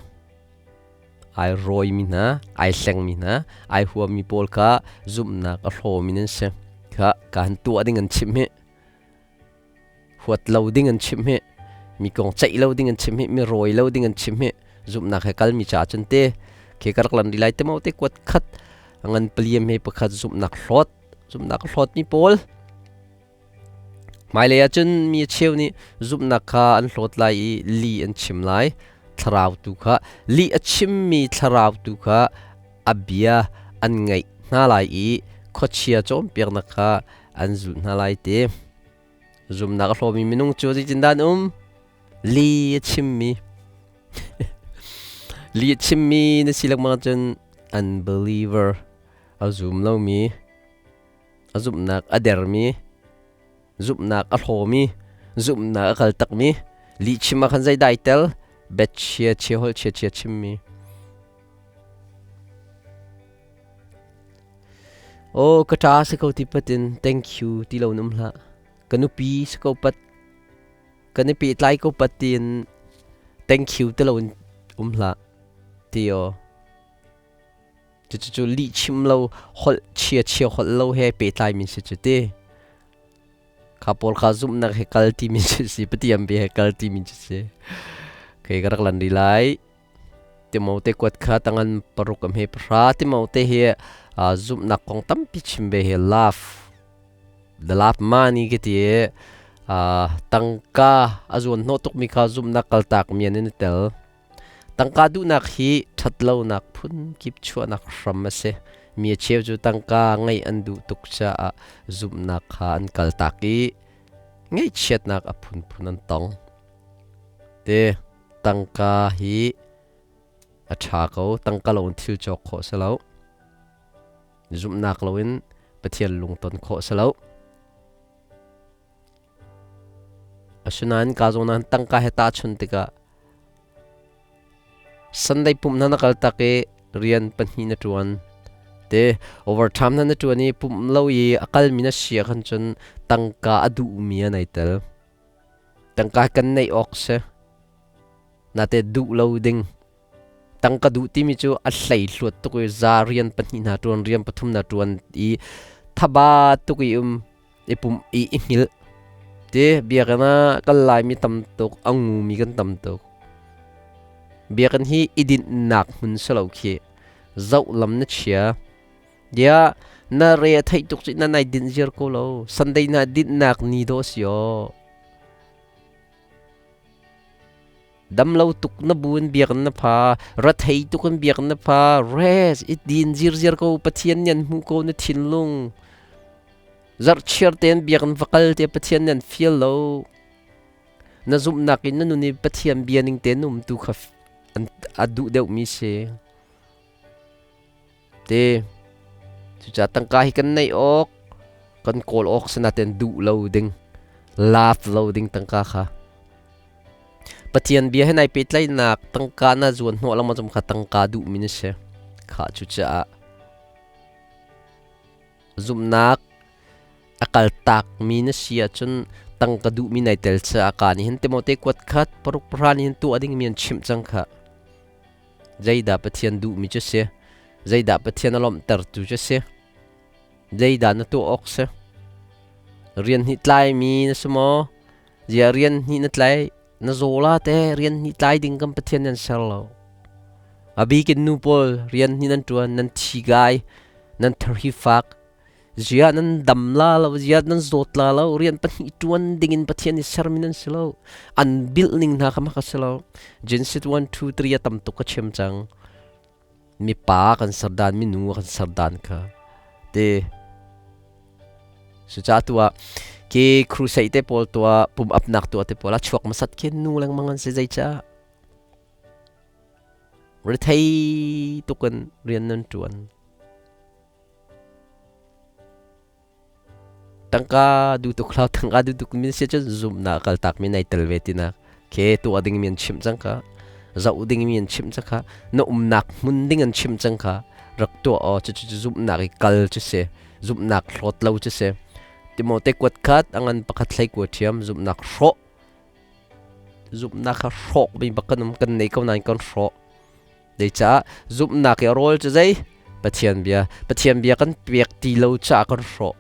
ai rawi mi hna, ai hleng mi hna, ai huam mi pawl kha zumhnak a hlaw mi nan si. Kha ka han tuah ding an chimh hi. Huat lo ding an chimh hi. Mi kong ceih lo ding an chimh hi, mi rawi lo ding an chimh hi. Zumhnak he kal mi cha cun te ke ka rak lan ri lai te mo te kuat khat ngan paliam he pakhat zumhnak hlawt, zumhnak hlawt mi pawl. Hmailei ah cun mi cheu nih zumhnak kha an hlawt lai i lih an chim lai. Thlarau tu kha lih a chimmi thlarau tu kha a bia an ngaih hna lai i khuachia cawnpiaknak kha an zulh hna lai ti. Zumhnak a hlawmi minung cu zeitindah an um? Li a chimmi. Li a chimmi na si lengmang ahcun unbeliever a zum lomi a zumhnak a dermi, zumhnak a hlawmi, zumhnak a kal takmi, lihchim ah khan zeidah ai tel? Betchia chia holh chia chia chimmi. Oh, ka ṭa si ko ti patin thank you ti lo um hlah. Ka nupi si ko pat, kan i pehtlai ko pat tiin thank you ti lo in um hlah. Ti aw. Cucu lihchim lo holh chia chia holh lo he pehtlaimi si cu ti. Kha pawl kha zumhnak he kal timi cu si Pathian bia he kal timi cu si. Okay, ka rak lan rih lai. Timote kuat kha tangan paruk am he pahra Timote hi zumhnak kong tampi chim ve he love the love money ka ti tangka a zuan hnawh tukmi kha zumhnak kaltak mi an i tel. Tangka duhnak hi ṭhatlonak phunkip chuahnak hram a si. Mi a cheu cu tangka ngeih an duh tuk caah zumhnak kha an kaltak i ngaihchiatnak a phunphun an tong. Te tangka hi a ṭha ko. Tangka loin thil cawk khawh a si lo. Zumhnak loin Pathian lungton khawh a si lo. Asinain ka zawn ah tangka he tahchun tikah Sunday pumh hna na kal tak i rian pahnih na ṭuan. Te overtime hna na ṭuan i pumh lo i a kalmi na si ah khan cun tangka a duhmi an ai tel. Tangka kan neih awk si. Nate duh lo ding. Tangka duh timi cu a hleihluat tuk i za rian pahnih hna ṭuan, rian pathum hna ṭuan i thaba tuk i um i pum i i hngilh. Ti biakinn ah kal laimi tam tuk, a ngumi kan tam tuk. Biakinn hi i dinhnak hmun si lo khi. Zoh lam na chia. Dia na re a theih tuk cu na nai dinh ziar ko lo. Sunday na dinhnak ni dawh si aw. Damlo tuk na bu in biakinn na pha, rethei tuk in biakinn na pha, rest i din zirziar ko, Pathian nih an hmuh ko na thinlung. Zarhchiar tein biakinn va kal te Pathian nih an fial lo. Na zumhnak in na nun i Pathian bia ning tein um tu kha an a duh deuhmi si. Te cucaah tangka hi kan neih awk, kan kawl awk sinaten duh lo ding, love lo ding tangka kha. Pathian bia he nai pehtlaihnak tangka na zuan hnawh lengmang cu kha tangka duhmi na si. Kha cucaah zumhnak a kaltakmi na si ahcun tangka duhmi nai tel caah ka nih hin Timote kuat khat paruk pahra nih hin tuah dingmi an chimh cang kha. Zeidah Pathian duhmi cu si? Zeidah Pathian a lawmhtertu cu si? Zeidah na tuah awk si? Rian hi tlaimi na si maw? Zia rian hnih na tlai na zaw la te rian hnih tlai ding kan Pathian nan ser lo. A bikin nu pawl rian hnih nan ṭuan nan thi gai nan tharhi fak zia nan dam la lo zia nan zawt la lo rian pahnih ṭuan dingin Pathian i sermi nan si lo an bilh ning hna kha mak a si lo Genesis 1 2 3 a tam tuk ka chim cang mipa kan ser dan minu kan ser dan kha te Cucaah tu ah ke crusade te pawl tuah pum upnak tuah te pawl ah chuak hmasat khi nu lengmang an si zeicah rethei tuk in rian nan ṭuan. Tangka duh tuk hlau tangka duh tuk min si cun zumhnak kaltak mi nai tel ve tinak ke tuah ding mi an chimh cang kha zoh ding mi an chimh cang kha na umnak hmun ding an chimh cang kha rak tuah aw cu cu zumhnak i kal cu si zumhnak hlawt lo cu si Timote kuat khat a ngan pakhat hlei kua ṭhiam zumhnak hrawh zumhnak kha hrawk mi bak kan um kan nei ko nain kan hrawh zeicah zumhnak i a rawl cu zei Pathian bia Pathian bia kan pek ti lo caah kan hrawh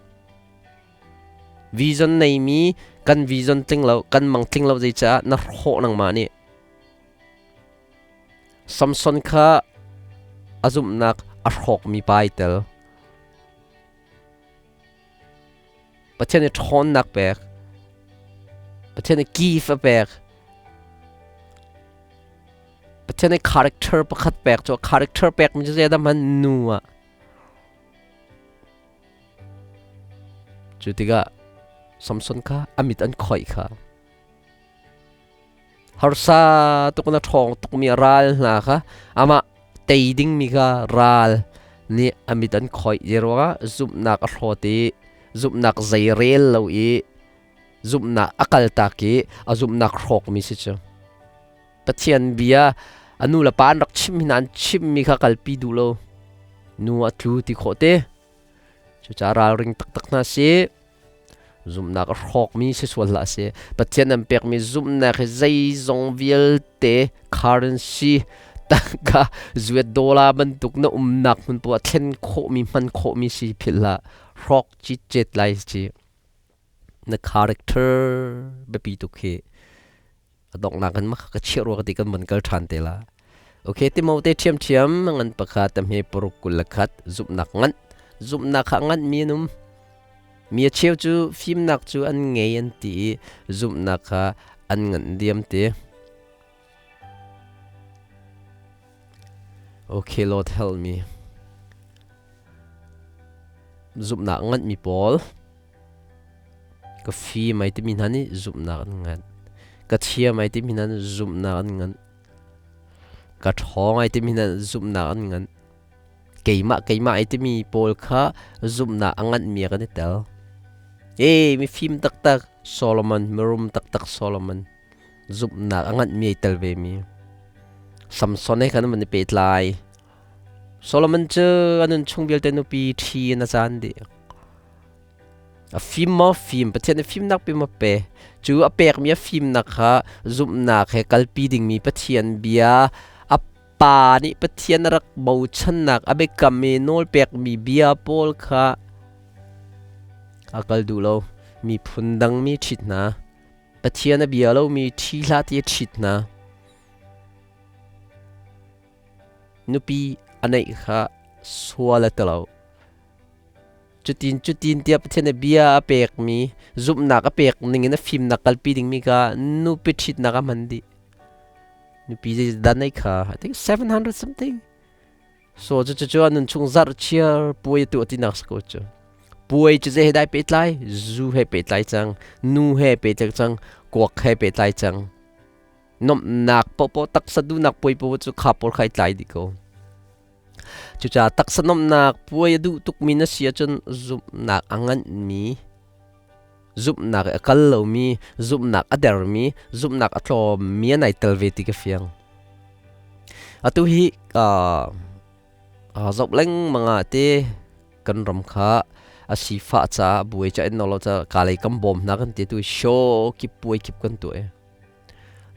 vision neimi kan vision tling lo kan mang tling lo zeicah na hrawh nangmah nih Samson kha a zumhnak a hrawkmi pa ai tel. Pathian i ṭhawnnak pek. Pathian nih gift a pek. Pathian nih character pakhat pek cu character pek mi cu zeidah hman nu ah. Cu tikah Samson kha a mit an khoih kha. Harsa tuk na ṭhawng tukmi ral hna kha amah tei dingmi kha ral nih a mit an khoih. Zeiruangah zumhnak a hlawt i zumhnak zeirel lo i zumhnak a kaltak i a zumhnak hrawkmi si cu. Pathian bia a nu le pa an rak chimh hna an chimmi kha kalpi duh lo. Nu a tlu ti khawh te. Cucaah ralring taktak hna si. Zumhnak a hrawkmi si sual hlah seh. Pathian an pekmi zumhnak hi zeizong vialte currency tangka zuet dollar bantuk na umnak hmun poah thlen khawhmi hman khawhmi si philh hlah. Hrawk citcet lai ci. Na character biapi tuk hi. A donghnak in mah ka chiah rua ka ti kan van kal ṭhan te la. Okay, Timote ṭhiamṭhiam ngan pakhat tamhe paruk 21 zumhnak ngan zumhnak kha ngan mi an um. Mi a cheu cu fimnak cu an ngei an ti i zumhnak kha an nganh diam ti. Okay, Lord help me. Zumhnak nganh mi pawl Ka fim ai timi hna nih zumhnak an ngan. Ka thiam ai timi hna nih zumhnak an ngan. Ka ṭhawng ai timi hna nih zumhnak an ngan. Keimah keimah ai timi pawl kha zumhnak a nganmi ah kan i tel. Ee mifim taktak Solomon, mirum taktak Solomon zumhnak a nganmi ai tel vemi. Samson he khan an van i pehtlai. Solomon cu a nunchung vialte nupi ṭhi in a caan dih. A fim maw fim Pathian nih fimnak pe maw pe cu a pekmi a fimnak kha zumhnak he kalpi dingmi Pathian bia a pa nih Pathian a rak bochannak a biakam i nawl pekmi bia pawl kha a kal duh lo miphun dangmi ṭhit hna Pathian a bia lomi ṭhi hlah ti a ṭhit hna nupi a neih kha sual a ti lo Cutin cutin tiah Pathian nih bia a pekmi, zumhnak a pek ningin a fimnak kalpi dingmi kha nupi ṭhitnak a hman dih. Nupi zeidah nei kha? I think 700 something. So cu cu nun chung zarh chiar puai tu tinak si ko cu. Puai cu zei he dai pehtlai? Zu he pehtlai cang, nu he pehtlai cang, kuak he pehtlai cang. Nomhnak popo taksa duhnak puai popo cu kha pawl khai tlai dih ko. Cucaah taksa nuamhnak puai a duh tukmi na si ahcun zumhnak a nganhmi, zumhnak i a kal lomi, zumhnak a dermi, zumhnak a tlawmmi an ai tel ve ti ka fiang. Atu hi zoh lengmang ah te kan ram kha a sifah caah buai ca in lo ca kalei kan bawm hna kan ti tu show kip puai kip kan tuah i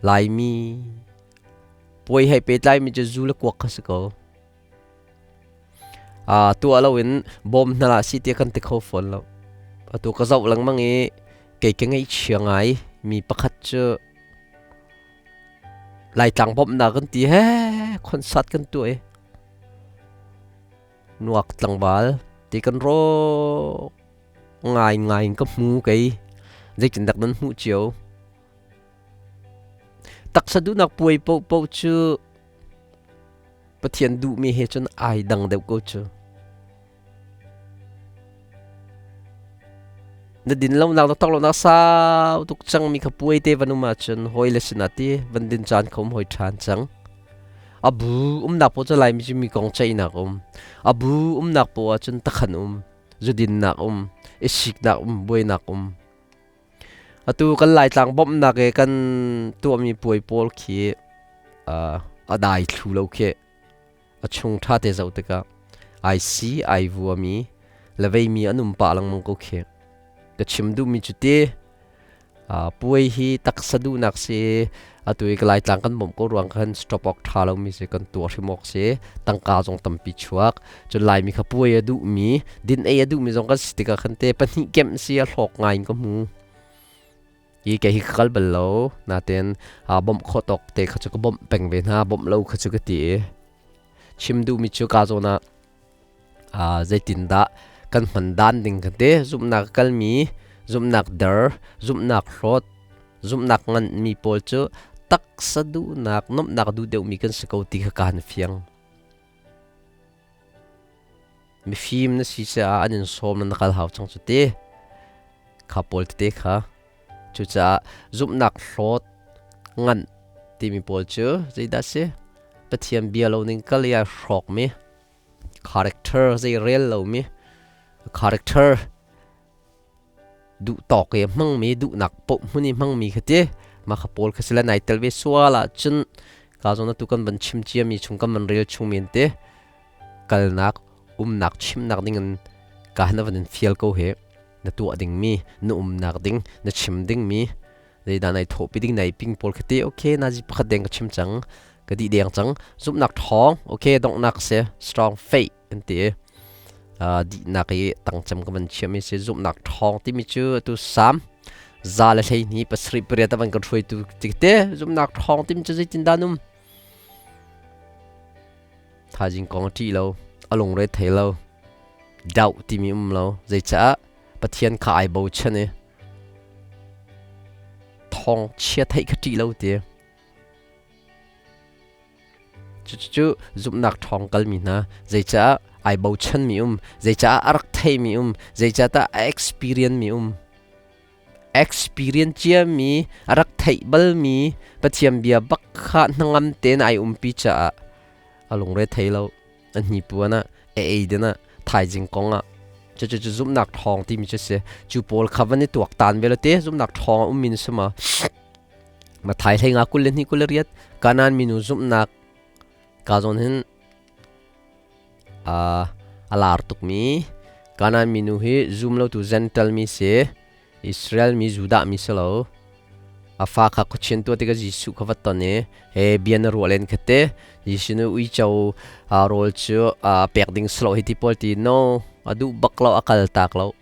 Laimi Puai hei pehtlaimi cu zu le kuak kha si ko. Tuah loin bawm hna hlah sih tiah kan ti kho fawn lo. Atu ka zoh lengmang i kei ka ngaihchia ngai mi pakhat cu Laitlang bawmhnak kan ti he concert kan tuah i nuak tlangval ti kan rawk ngai ngai in ka hmu kei zeitindak nan hmuh cio. Taksa duhnak puai paohpaoh cu Pathian duhmi he cun ai dang deuh ko cu. Na din lonak na tok lonak sau tuk cangmi kha puai te van um ahcun hawi le sinah ti van din caan kha um hoi ṭhan cang. A bu umnak paoh cu Laimi cu mi kong ceihnak um. A bu umnak paoh ahcun takhan um, zudinnak um, i siknak um, buainak um. Atu kan Laitlang bawmhnak i kan tuahmi puai pawl khi a dai thlu lo khi a chung ṭha te zoh tikah ai si ai vuami le veimi an um pah lengmang ko khi. Ka chim duhmi cu ti puai hi taksa duhnak si atu i ka Laitlang kan bawmh ko ruang khan stop awk ṭha lomi si kan tuah hrim awk si tangka zong tampi chuak. Cun Laimi kha puai a duhmi, din ei a duhmi zong kan si tikah khan te pahnih kemh si a hlawk ngai in ka hmu. Hi kei hi ka kal bal lo. Nain bawmh khawh tawk te kha cu ka bawmh peng ve hna, bawmh lo kha cu ka ti i. Chim duhmi cu ka zawn ah zeitindah kan hman dan ding kan ti. Zumhnak a kalmi, zumhnak der, zumhnak hlawt, Zumhnak ngan mi pawl cu taksa duhnak, nuamhnak duh deuhmi kan si ko ti kha kaan fiang. Mifim na si caah an in sawm na kal hau cang cu ti. Kha pawl tete kha. Cucaah zumhnak hlawt nganh timi pawl cu zeidah si? Pathian bia lo ning kal i ai hrawkmi character zei rel lomi character duh tawk i hmangmi duhnak paoh hmun i hmangmi kha ti mah kha pawl kha si le nai tel ve sual ahcun ka zawn atu kan van chim ciami chung kan van rel chung men te kalnak umnak chimnak ding in ka na van in fial ko he na tuah dingmi na umnak ding na chim dingmi zeidah nai thawhpi ding nai ping pawl kha ti okay nazi pakhat deng ka chim cang ka dih deng cang zumhnak ṭhawng okay donghnak si strong faith an ti dihnak i tangcem ka van chiami si zumhnak ṭhawng timi cu atu Salm 127 a van kan hruaitu te zumhnak ṭhawng timi cu zeitindah num thaizing kong a ṭih lo a lungre thei lo doubt timi um lo zeicah Pathian kha ai bochan i thawng chia theih kha ṭih lo ti Cucu zumhnak ṭhawng kalmi hna zeicah ai bochanmi um, zeicah a rak theimi um, zeicah tah a experience mi um. Experience ciami, a rak theih balmi Pathian bia bak kha hnangam tein ai umpi caah a lungre thei lo. A hnipuan ah, a eidin ah, thaizing kong ah. Cucu cu zumhnak ṭhawng timi cu si. Cu pawl kha van i tuaktan ve lo te zumhnak ṭhawng a ummi na si ma? Matthai 15 22 28 Kanaan minu zumhnak ka zawn hin a lar tukmi Kanaan minu hi zum lotu Gentile mi si Israel mi Judah mi si lo a fa kha khuachin tuah tikah Jesuh kha va ton i he bia na ruah len kha te Jesuh nih uico rawl cu pek ding si lo hi ti pawl ti no a duh bak lo a kal tak lo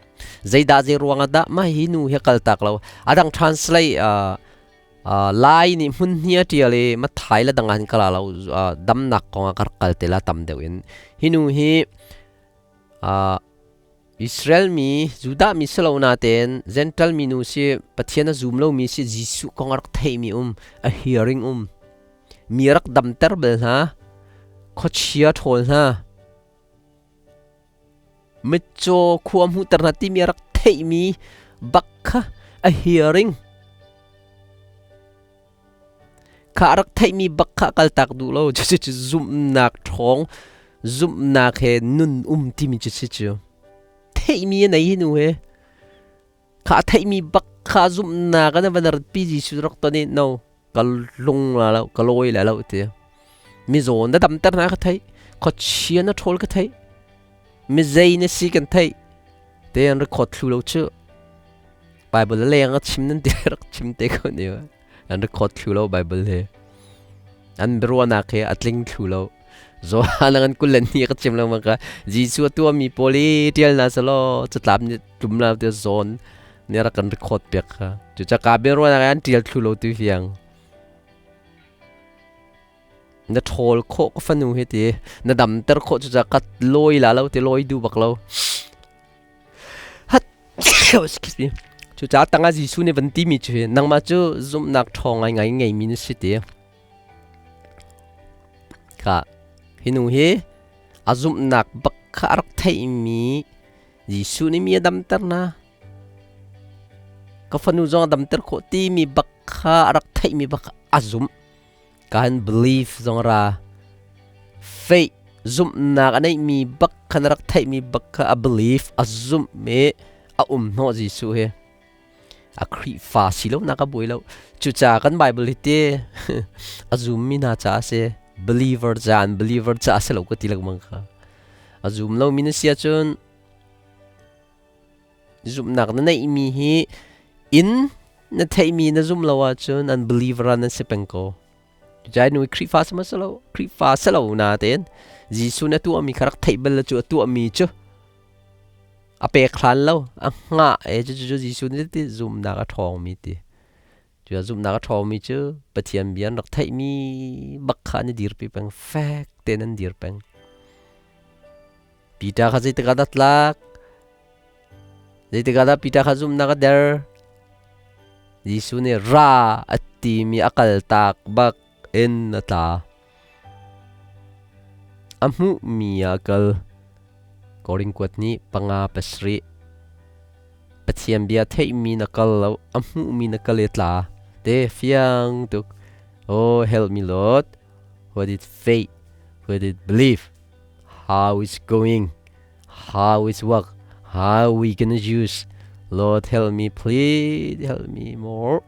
Zeidah zei ruangah dah mah hi nu hi a kaltak lo? Adang translate Lai nih hmun hni a ṭial i Matthai le dang ah hin kala lo damnak kong ah ka rak kal te la tam deuh in. Hi nu hi Israel mi, Judah mi si lo natein Gentile mi nu si Pathian a zum lomi si Jesuh kong a rak theihmi um, a hearing um. Mi rak damter bal hna, khuachia ṭhawl hna. Mitcaw khua hmuhter hna timi a rak theihmi bak kha a hearing kha a rak theihmi bak kha a kaltak duh lo. Cucu zumhnak ṭhawng, zumhnak he nun um timi cu si cu. Theihmi a nei hi nu he. Kha a theihmi bak kha zumhnak an van rat pi Jesuh rak ton i no ka lung la lo ka lawi la lo ti mizaw na damter hna ka theih khuachia na ṭhawl ka theih mizei na si kan theih te an record thlu lo cu Bible leng a chim nan ti rak chim te ko ni an record thlu lo Bible he an biaruahnak he a tling thlu lo Johan an kul le ni ka chim lo ma ka Jesuh a tuahmi pawl i ṭial na selaw catlap nih tum la te zawn ne rak kan record piak kha cu ca ka biaruahnak an ṭial thlu lo tu fiang na ṭhawl khawh ka fanu hi ti na damter khawh cu ca ka lawi la lo ti lawi du bak lo hat excuse me cu ca tangah Jesuh nih van timi cu hi nangmah cu zumhnak ṭhawng ngai ngai ngeimi na si ti ka hi nu hi a zumhnak bak kha a rak theihmi Jesuh nih mi a damter na. Ka fanu zong a damter khawh timi bak kha a rak theihmi bak a zumh. Kan belief zong ra. Faith zumhnak a neihmi bak kha na rak theihmi bak kha a belief a zumh i a um hnawh Jesuh hi. A Khrihfa si lo nak a buai lo. Cucaah kan Bible hi te a zummi hna caah a si. Believer ca unbeliever ca a si lo ka ti lengmang kha. A zum lomi na si ahcun zumhnak na neihmi hi in na theihmi na zum lo ahcun unbeliever ah nan si peng ko. Cucaah nu Khrihfa si ma si lo? Khrihfa si lo natein Jesuh na tuahmi kha rak theih bal cu a tuahmi cu a pek hlan lo a hngah e cu cu Jesuh nih ti zumnak a ṭhawngmi ti. Cu zumhnak a ṭhawngmi cu Pathian bia an rak theihmi bak kha an i dirpi peng, fek tein an dir peng. Peter kha zeitik ah dah tlak? Zeitik ah dah Peter kha zumhnak a der? Jesuh nih ra a timi a kaltak bak in a tla. A hmuhmi ah a kal. Korin kuat nih panga pasarih. Pathian bia theihmi na kal lo, a hmuhmi na kal i tla. Te fiang tuk. Oh, help me Lord. What is faith? What is belief? How is going? How is work? How we gonna use? Lord, help me, please help me more.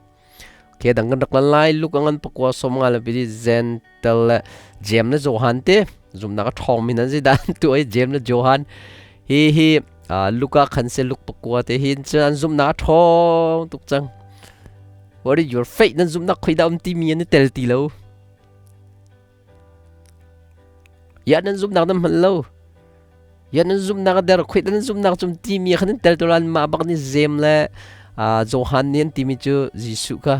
Okay, dang kan rak lan lai luk angan pakwa som nga le pidi gentle le Jem le Johan te zumnak a ṭhawng mi nan si dan tu ai Jem le Johan hi hi Luka khan se luk pakua te hin cun an zumnak a ṭhawng tuk cang. What is your faith nan zumnak khoi dah um ti mi an i tel ti lo. Ya nan zumnak nan hman lo. Ya nan zumnak a der khoi nan zumnak cum ti mi khan an tel to lan mah bak ni Jem le Johan nih an timi cu Jesuh kha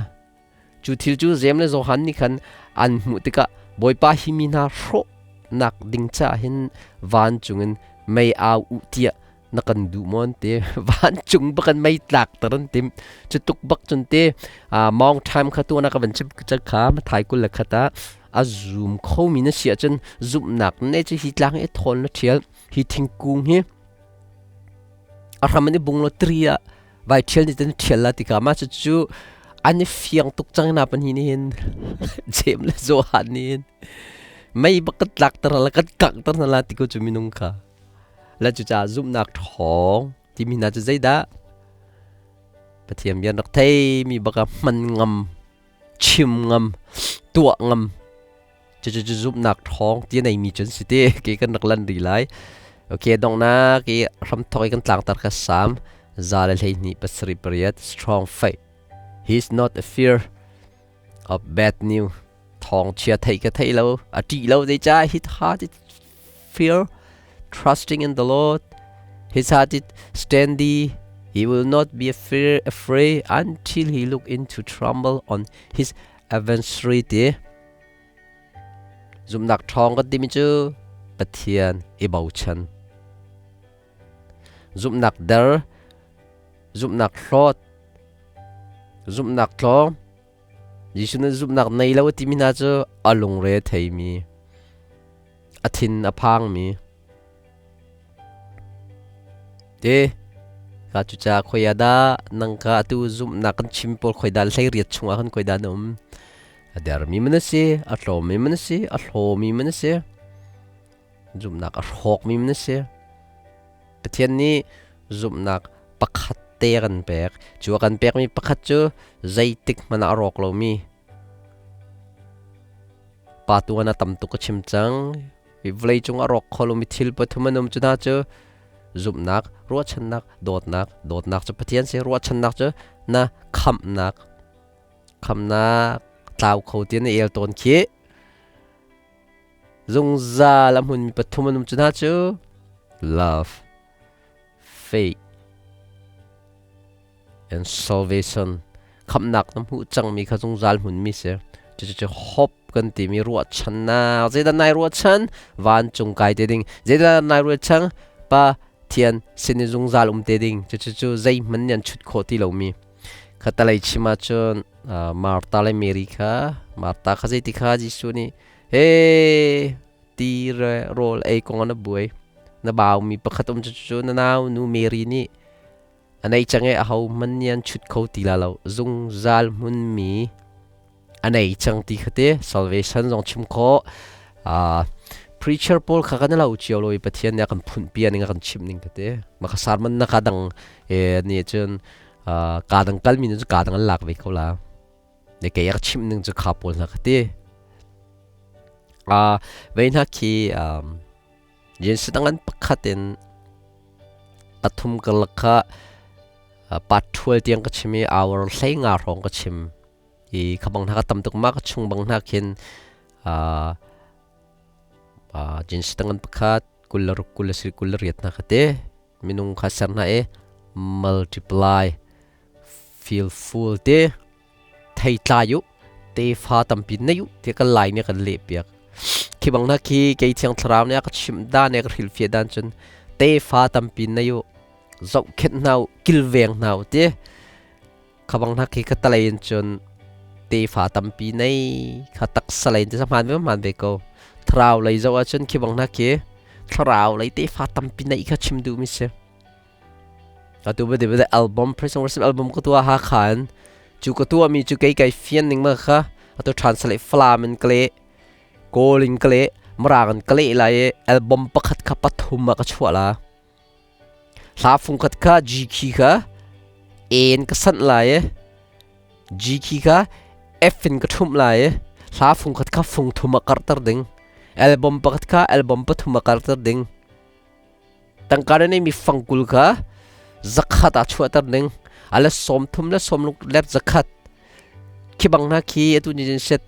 Cu thil cu Jeim le Johan nih khan an hmuh tikah Bawipa hi mi hna hrawhnak ding caah hin vancung in mei au u tiah na kan duh maw an ti. Vancung bak in mei tlakter an tim. Cu tuk bak cun ti mawng time kha tu na ka van chim kha Mathai 21 ah a zum khomi na si ahcun zumhnak ne cu hi tlang i thawn na ṭhial hi thingkung hi a hram an i bung lo tri ah vai ṭhial nih cun ṭhial la tikah mah cucu an i fiang tuk cang na pan hi nih hin Jeim le Johan nih hin mei bak kan tlakter la kan kanghter hna la ti ko cu minung kha la cucaah zumhnak ṭhawng timi hna cu zeidah Pathian bia rak thei mi baka hman ngam chim ngam tuah ngam cucu cu zumhnak ṭhawng ti nei mi cun si ti ke kan rak lan ri lai okay donghnak i hramthok i kan tlangtar kha Psalm 128 strong faith. He is not a fear of bad news. Thawng chia thei ka thei lo a ṭih lo zeicah his heart is fear trusting in the Lord. His heart is standy. He will not be afraid, afraid until he look into trouble on his adversary ti. Zumhnak ṭhawng kan timi cu Pathian i bochan. Zumhnak der, zumhnak hlawt, zumhnak tlawm, Jesuh nih zumhnak nei lo a timi hna cu a lungre a theimi, a thin a phangmi. Te, ka cucaah khoi ah dah nang kha atu zumhnak kan chim pawl khoi dah hlei riat chungah khan khoi dah na um? A dermi man a si, a tlawmmi man a si, a hlawmi man a si, zumhnak a hrawkmi man a si. Pathian nih zumhnak pakhat te a kan pek. Cu a kan pekmi pakhat cu zeitik hmanh ah a rawk lomi pa tuan a tam tuk a chim cang. Hi vawleicung a rawk kho lomi thil pathum an um cu hna cu zumhnak, ruahchannak, dawtnak. Dawtnak cu Pathian si, ruahchannak cu na khamhnak. Khamhnak tlau kho ti na el tawn khi. Zungzal a hmunmi pathum an um cu hna cu love, faith, and salvation. Khamhnak na hmuh cangmi kha zungzal hmunmi si. Cucu hope kan timi ruahchannak. Zeidah nai ruahchan? Vancung kai te ding. Zeidah nai ruahchan? Pa Thian sin i zungzal um te ding. Cucu zeihmanh nih an chut khawh ti lomi. Khatalei chim ahcun Martha le Mary kha Martha kha zeiti kha Jesuh nih he ti re rawl ei kong ah na buai na baumi pakhat um cu na nau nu Mary nih a nei cang i aho hmanh nih an chut kho ti la lo zungzal hmunmi a nei cang ti kha te salvation zong chim khawh preacher pawl kha kan lo cio lo i Pathian nih a kan phunh pia ning a kan chimh ning kha te ma kha sermon na ka dang e ni cun ka dang kal mi cu ka dang an lak ve ko la ne kei a chimh ning cu kha pawl hna kha te vei hna khi Jesuh dang an pakhat in pathum karlak kha pathual tiang ka chim i hour hlei nga hrawng ka chim i khabang hna ka tam tuk ma ka chung bang hna khin Jesuh dang an pakhat 26 20 28 hna kha te minung kha ser hna i multiply feel full te thei tlai u tefa tampi nei u ti kan lai nih kan leh piak khi bang na khi kei thiang thlarau nih a ka chimh dan e ka hrilhfiah dan cun tefa tampi nei u zohkhenh hna u kilveng hna u ti. Khabang hna khi ka talei in cun tefa tampi nei kha taksa lei in ti hmaan ve hmaan ve ko. Thlarau lei zoh ahcun khi bang hna khi thlarau lei tefa tampi neih kha chim duhmi si. Atu bade bade album Praise and Worship album ka tuah ha khan cu ka tuah mi cu kei kai fian ning ma kha atu translate Falam in ka leh Kawl in ka leh Mirang in ka leh lai i album pakhat kha pathum ah ka chuah la. Hla fungkhat kha G key kha A in ka sanh lai i G key kha F in ka ṭhumh lai i hla fungkhat kha fung thum ah karhter ding. Album pakhat kha album pathum ah karhter ding. Tangka na neimi fangkul kha zakhat ah chuahter ding. A le 30 le sawmluk let zakhat. Khi bang hna khi atu ni set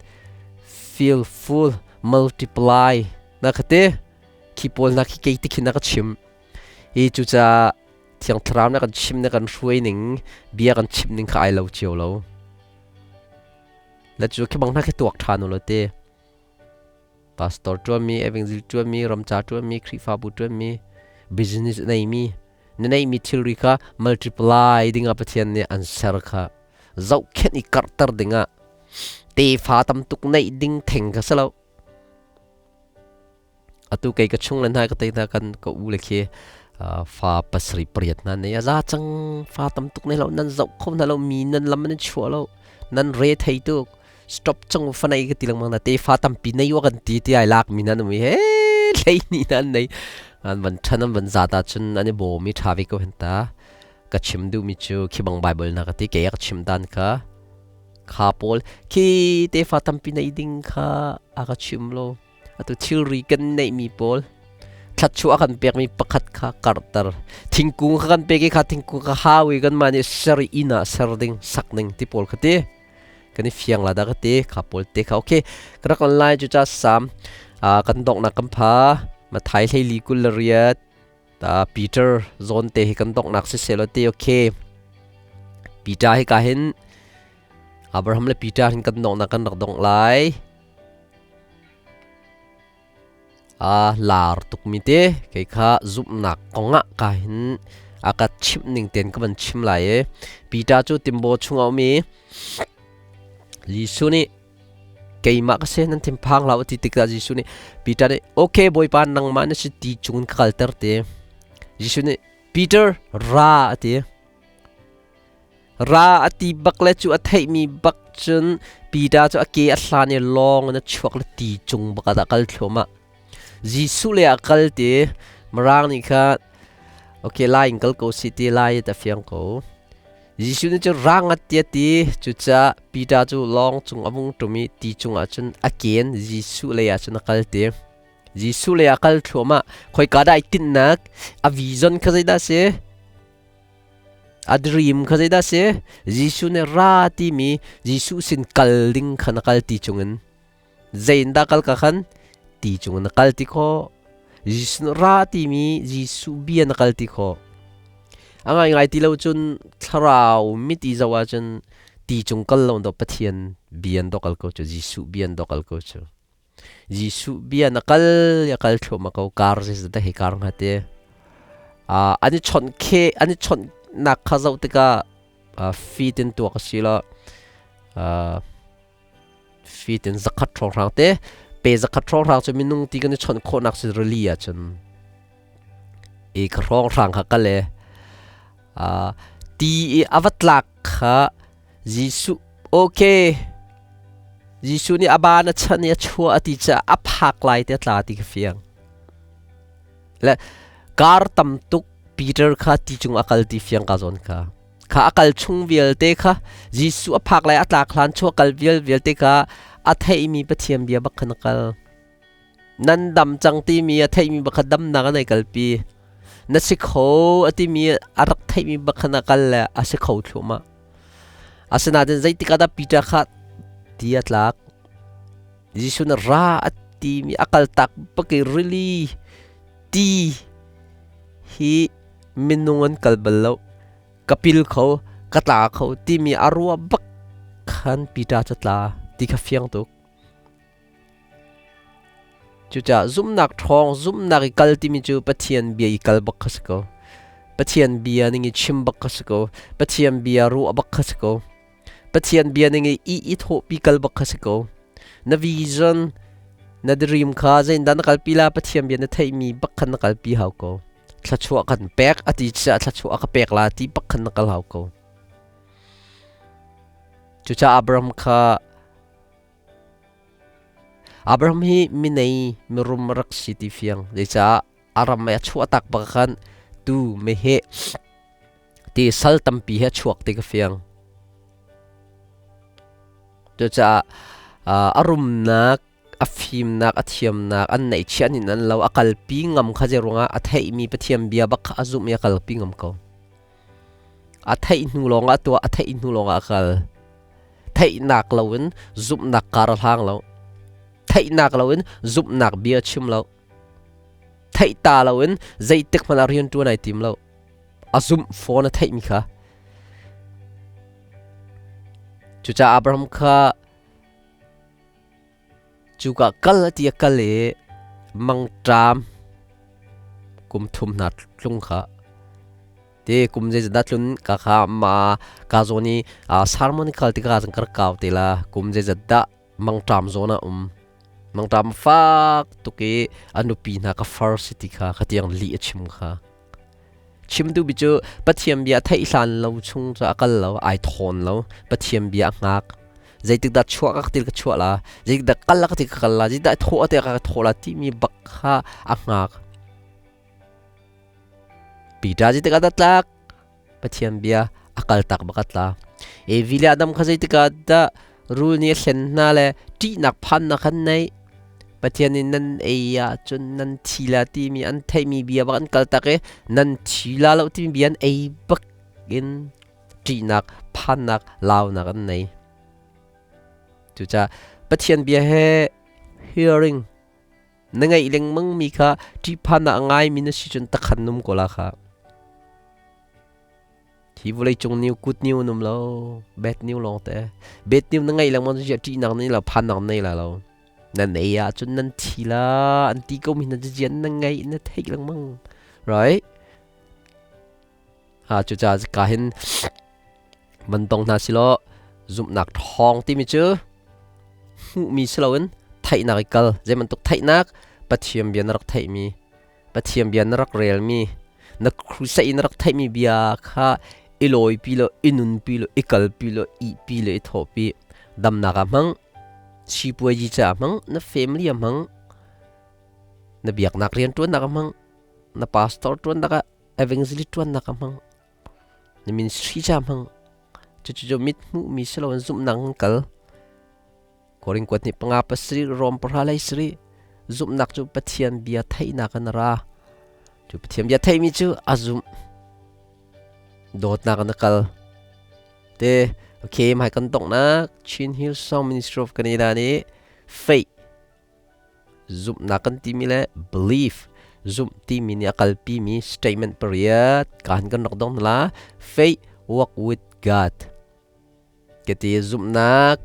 feel full multiply na kha te. Khi pawl hna khi kei ti khin na ka chim. Hi cucaah Thiang Thlarau na kan chim na kan hruai ning bia kan chim ning kha ai lo cio lo. Le cu khi bang hna khi tuak ṭhan u lo te. Pastor ṭuanmi, evangel ṭuanmi, ramca ṭuanmi, Khrihfabu ṭuanmi, business neimi, na neimi thilri kha multiply dingah Pathian nih an ser kha zohkhenh i karhter dingah tefa tam tuk neih ding theng kha si lo. Atu kei ka chung le hna ka te hna kan ka u le khi fa pasarih pariat hna nei a za cang fa tam tuk nei lo nan zoh kho hna lo mi nan lam nan chuah lo nan re thei tuk stop cang fa nei ka ti lengmang na te fa tampi nei wa kan ti ti ai lak mi nan um i he hlei ni nan nei an van than an van zat ahcun an i bawm i tha ve ko hen ta ka chim duh mi cu khi bang bible na ka ti ke ka chim dan kha kha pawl khi tefa tampi nei ding kha a ka chim lo Atu thilri kan neihmi pawl thluachuah a kan pekmi pakhat kha karhter. Thingkung kha kan pek i kha thingkung kha hau i kanmah nih ser i inn ah ser ding, sak ding ti pawl kha ti. Kan i fiang la dah ka ti. Kha pawl te kha okay. Ka rak lan lai cu ca sam kan donghnak kan pha. Mathai hleili 28 ta Peter zawn te hi kan donghnak si selaw ti okay. Peter hi ka hin Abraham le Peter hin kan donghnak kan rak dongh lai. A lar tukmi te kei kha zumhnak kongah ka hin a ka chimh ning tein ka van chim lai i Peter cu timbaw chungah um i Jesuh nih keimah ka si nan thinphang hlah u ti tikah Jesuh nih Peter nih okay Bawipa nangmah na si ti chungin ka kalter ti Jesuh nih Peter ra a ti. Ra a ti bak le cu a theihmi bak cun Peter cu a ke a hlan i lawng in a chuak le ti cung bak ah kal thluahmah. Jesuh le a kal ti Mirang nih kha okay lai in kal ko si ti lai ta fiang ko. Jesuh nih cun ra ngat ti a ti cucaah Peter cu lawng cung a vung ṭum i ti cungah cun a ken Jesuh lei ah cun a kal ti. Jesuh lei ah kal thluahmah. Khoika dah ai tinhnak a vision kha zeidah a si? A dream kha zeidah a si? Jesuh nih ra timi Jesuh sin kal ding kha na kal ti chungin zei in dah kal ka khan ti chungin na kal ti khawh. Jesuh nih ra timi Jesuh bia na kal ti khawh. A ngaingai ti lo cun thlarau mit i zoh ahcun ti cung kal lo do Pathian bia an do kal ko cu Jesuh bia an do kal ko cu. Jesuh bia na kal ya kal thluahmah ko kar zeizat dah hi kar hnga ti an i chawnh khe an i chawnhnak kha zoh tikah feet in tuak a si lo feet in zakhat hrawnghrang te pe zakhat hrawnghrang cu minung ti kan i chawnh khawhnak si rili ahcun i ka hrawnghrang kha kal e ti i a va tlak kha Jesuh okay Jesuh nih a ban a chan i a chuah a ti caah a phak lai te a tla ti ka fiang. Le kar tam tuk Peter kha ti cung a kal ti fiang ka zawn kha. Kha a kal chung vialte kha Jesuh a phak lai a tlak hlan chuah kal vial vialte kha a theihmi Pathian bia bak khan a kal. Nan dam cang timi a theihmi bak kha damnak an ei kalpi. Na si kho a timi a rak theihmi bak khan a kal le a si kho thluahmah. Asinain zeitik ah dah Peter kha ti a tlak? Jesuh nih ra a timi a kaltak bak i rili ti hi minung an kal bal lo. Ka pil kho, ka tla kho timi a ruah bak khan Peter cu tla ti kha fiang tuk. Cucaah zumhnak ṭhawng, zumhnak i kal timi cu Pathian bia i kal bak kha si ko. Pathian bia ning i chim bak kha si ko. Pathian bia ruah bak kha si ko. Pathian bia ning i i thawhpi kal bak kha si ko. Na vision, na dream kha zeitindah na kalpi la Pathian bia na theihmi bak khan na kalpi hau ko. Thluachuah kan pek a ti chiah thluachuah a ka pek la ti bak khan na kal hau ko. Cucaah Abraham kha Abraham hi minei mirum rak si ti fiang. Zeicah a ram a chuah tak bak khan tu meheh ti sal tampi he chuak ti ka fiang. Cucaah a rumnak, a fimnak, a thiamnak, an neihchiah nin an lo, a kalpi ngam kha zei ruangah a theihmi Pathian bia bak kha a zumh i a kalpi ngam ko. A theih hnu lawngah a tuah, a theih hnu lawngah a kal. Theihnak loin zumhnak kar a hlang lo. Theihnak loin zumhnak bia chim lo. Theih ta loin zeitik hmanh ah rian ṭuan ai tim lo. A zumh fawn a theihmi kha. Cucaah Abraham kha cuka kal a ti a kal i mangṭam kum thum hna tlung kha te kum zeizat tlun ka kha ma ka zawn i sermon kal tikah cun ka rak kau te la kum zeizat dah mangṭam zawn ah um mangṭam fak tuk i a nupi hna ka far si ti kha khatiang lih a chim kha chim tu bi cu Pathian bia theih hlan lo chung cu a kal lo ai thawn lo Pathian bia a hngak zeitik dah chuah ka til ka chuah la zeitik dah kal ka til ka kal la zeitik dah thawh te ka thawh la timi bak kha a hngak Peter zeitik ah dah tlak Pathian bia a kal tak bak a tla Evi le Adam kha zeitik ah dah rul nih a hlen hna le ṭihnak phannak khan nei Pathian nih nan ei ahcun nan thi la timi an theihmi bia bak an kal tak i nan thi la lo timi bia an ei bak in ṭihnak phannak launak an nei. Cucaah Pathian bia he hearing na ngaih lengmang mi kha ṭihphannak a ngaimi na si cun takhan num ko la kha. Hi vawleicung new good new num lo bad new lawng te. Bad new na ngaih lengmang cu ṭihnak nei lo phannak nei la lo. Na nei ahcun nan thi la an ti ko mi na jian na ngaih na theih lengmang. Right? Ha cucaah ka hin man tong hna silaw zumhnak ṭhawng timi cu hmuhmi si loin theihnak i kal zei bantuk theihnak Pathian bia na rak theihmi Pathian bia na rak relmi na crusade na rak theihmi bia kha i lawipi law i nunpi law i kalpi law ihpi law i thawhpi damnak ah hmang sipuazi caah hmang na family ah hmang na biaknak rianṭuannak ah hmang na pastor ṭuannak ah evangelist ṭuannak ah hmang na ministry ca hmang cucu mit hmuhmi si loin zumhnak in kal Korin kuat nih panga pasarih Rom pahra lei sarih zumhnak cu Pathian bia theihnak in a ra cu Pathian bia theihmi cu a zumh dawtnak in a kal te okay mai kan donghnak Chin Hill Song Ministry of Canada nih faith Zumhnak kan timi le belief zumh timi nih a kalpimi statement pariat ka han kan rak dong la faith walk with God ka ti zumhnak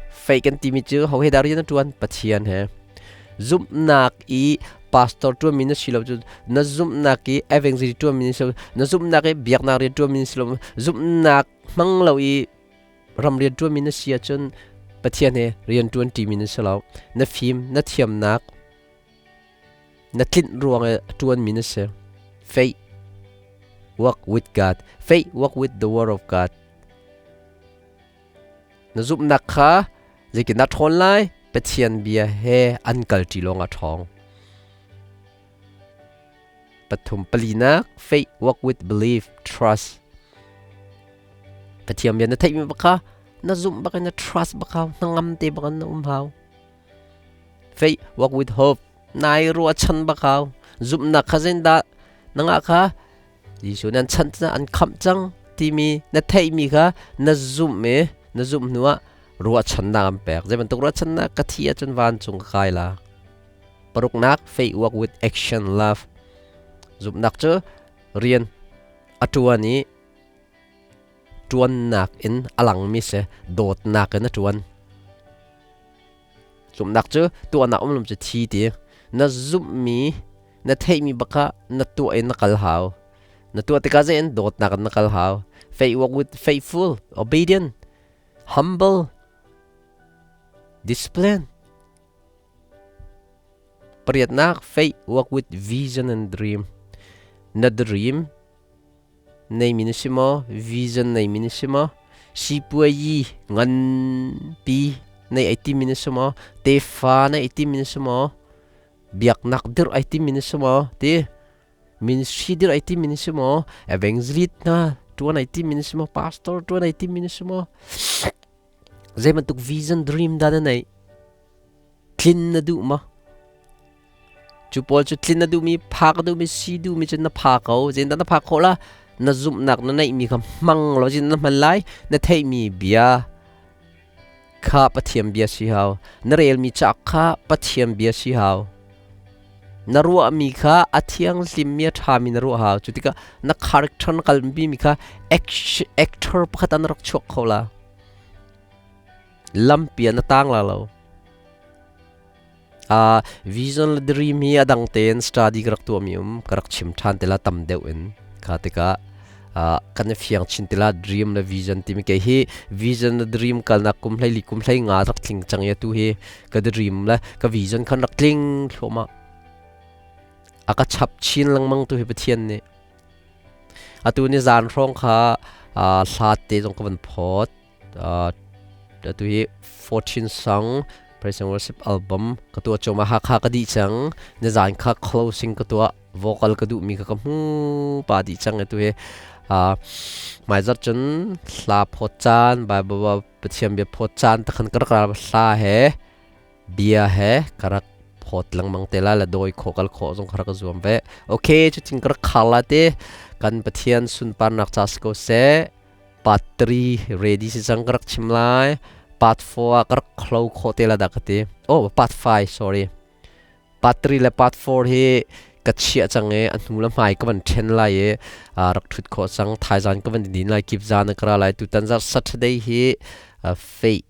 faith kan timi cu ho he dah rian a tuan Pathian he zumhnak i pastor tuanmi na si lo cu na zumhnak i evangelist tuanmi na si lo na zumhnak i biaknak rian tuanmi na si lo zumhnak hmang lo i ram rian ṭuanmi na si ahcun Pathian he rian ṭuan ṭimi na si lo. Na fim, na thiamnak, na tlinh ruang i a ṭuanmi na si. Faith, walk with God. Faith, walk with the word of God. Na zumhnak kha zeitin dah ṭhawn lai? Pathian bia he an kalṭi lawng ah ṭhawng. Pathum palinak faith walk with belief trust. Pathian bia na theihmi bak kha na zumh bak in na trust bak hau hnangam te bak in na um hau. Faith walk with hope nai ruahchan bak hau. Zumhnak kha zeitindah nangah kha Jesuh nan chanh an khamh cang timi na theihmi kha na zumh i na zumh hnuah ruahchannak an pek. Zei bantuk ruahchannak ka thi ahcun vancung ka kai la. Paruknak faith work with action love. Zumhnak cu rian a ṭuan i ṭuannak in a langmi si dawtnak in a ṭuan. Zumhnak cu tuahnak um lo cu thi ti. Na zumhmi na theihmi bak kha na tuah in na kal hau. Na tuah tikah zein dawtnak in na kal hau. Faith walk with faithful, obedient, humble, discipline. Pariatnak, faith walk with vision and dream. Na dream neimi na si maw? Vision neimi na si maw? Sipuayi nganpi nei ai timi na si maw? Tefa nei ai timi na si maw? Biaknak dirh ai timi na si maw? Ti ministry dirh ai timi na si maw? Evangelist hna tuan ai timi na si maw? Pastor tuan ai timi na si maw? Zei bantuk vision dream dah na neih? Tlin na duh maw? Cu pawl cu tlin na duhmi, phak a duhmi, si duhmi cu na pha ko. Zeitindah na phak khawh la? Na zumhnak na neihmi kha hmang law zeitindah na hman lai? Na theihmi bia kha Pathian bia si hau. Na relmi ca kha Pathian bia si hau. Na ruahmi kha a thianghlimmi a ṭhami na ruah hau. Cu tikah na character na kalpi mi kha actor pakhat ah na rak chuak kho la. Lampi ah na tang la lo. Vision le dream hi a dang tein study ka rak tuahmi um ka rak chim ṭhan te la tam deuh in kha tikah kan i fiang chin te la dream le vision timi kei hi vision le dream kalnak kum hlei li kum hlei nga rak tling cang i atu hi ka dream le ka vision khan rak tling thluahmah a ka chap chin lengmang tu hi Pathian nih atu ni zan hrawng kha hlat te zong ka van phawt Atu hi 14 song Praise and Worship album ka tuah cuma Hakha ka dih cang. Nizan kha closing ka tuah vocal ka duhmi kha ka hmu pa dih cang atu hi hmaizarh cun hla phawt caan Bible Pathian bia phawt caan takhan ka rak ra hla he bia he ka rak phawt lengmang te la la dawi khawh kal khawh zong ka rak zuam ve. Okay, cutin ka rak khar la te kan Pathian sunparnak ca si ko seh. Part 3 ready si cang ka rak chim lai. Part 4 ah ka rak khlo khawh te la dah ka ti. Oh, part 5, sorry. Part 3 le part 4 hi ka chiah cang i a hnu le hmai ka van ṭhen lai i rak ṭhut khawh cang. Thaizan ka van din lai, kip zan ka ra lai. Tutan zarh Saturday hi faith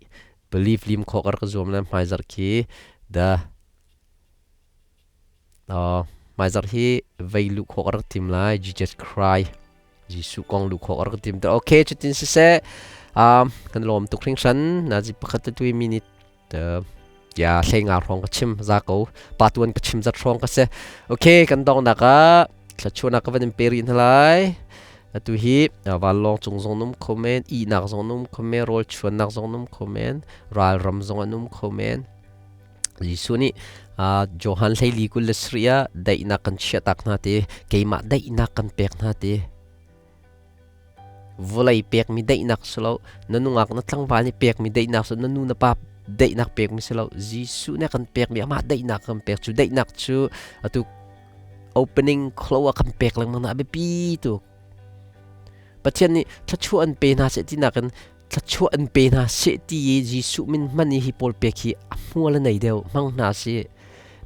belief lim khawh ka rak zuam le hmai zarh khi the Hmaizarh hi vei luh khawh ka rak tim lai. Jesus Christ. Jesuh kong luh khawh ka rak tim. Okay, cutin siseh. Kan lawm tuk hringhran. Nazi pakhat te tui minute ya hlei nga hrawng ka chim za ko. Pa tuan ka chim zat hrawng ka si. Okay, kan dong nak ah thlachunak ka van in pe rih hna lai. Atu hi vanlawng cung zong num kho men, ihnak zong num kho men, rawl chuannak zong num kho men, ralram zong an um kho men. Jesuh nih Johan hleili 27 ah daihnak kan chiahtak hna ti, keimah daihnak kan pek hna ti. Vawlei pekmi daihnak si lo, na nungak na tlangval nih pekmi daihnak si lo, na nu na pa daihnak pekmi si lo, Jesuh nih kan pekmi amah daihnak kan pek. Cu daihnak cu atu opening close ah kan pek lengmang na a biapi tuk. Pathian nih thluachuah an pe hna seh ti nakin thluachuah an pe hna seh ti i Jesuh min hman i hi pawl pek hi a hmual a nei deuh hmang hna si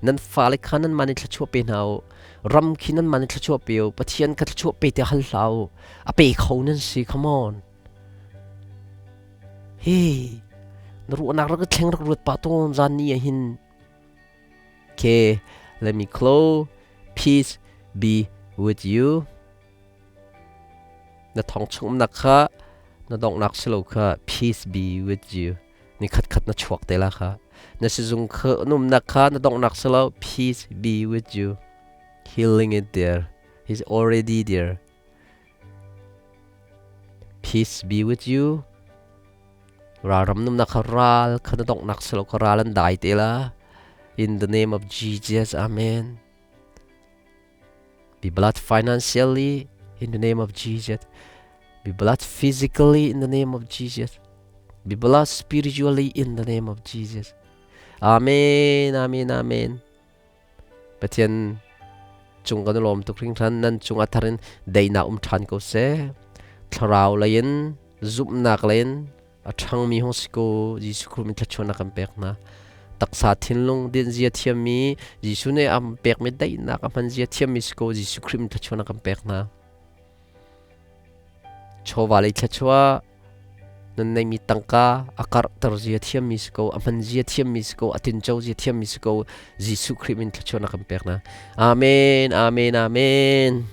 nan fale kha nanmah nih thluachuah pe hna u ram khi nanmah nih thluachuah pe u Pathian kha thluachuah pe tiah hal hlah u a pe kho nan si come on hey na ruahnak rak thleng rak ruat pah tawn zan ni ah hin okay let me close peace be with you Na thong chungumnak kha na donghnak si lo kha peace be with you. Ni khatkhat na chuak te la kha. Na sizung kha numnak kha na donghnak si lo peace be with you. Healing it there. He's already there. Peace be with you. Ralram numnak kha ral kha na donghnak si lo kha ral an dai te la. In the name of Jesus, amen. Be blessed financially in the name of Jesus. Be blessed physically in the name of Jesus. Be blessed spiritually in the name of Jesus. Amen, amen, amen. Pathian cung kan lawm tuk hringhran nan cung a thar in daihnak um ṭhan ko seh. Thlarau lei in zumhnak lei in a ṭhangmi hung si ko Jesuh Khrih min thluachuahnak kan pek hna taksa thinlung dinzia thiammi Jesuh nih a pekmi daihnak a hmanzia thiammi si ko Jesuh Khrih min thluachuahnak kan pek hna chawva lei thluachuah nan neimi tangka a karhter zia thiammi si ko a hman zia thiammi si ko a tinco zia thiammi si ko Jesuh Khrih min thluachuahnak kan pek hna amen amen amen.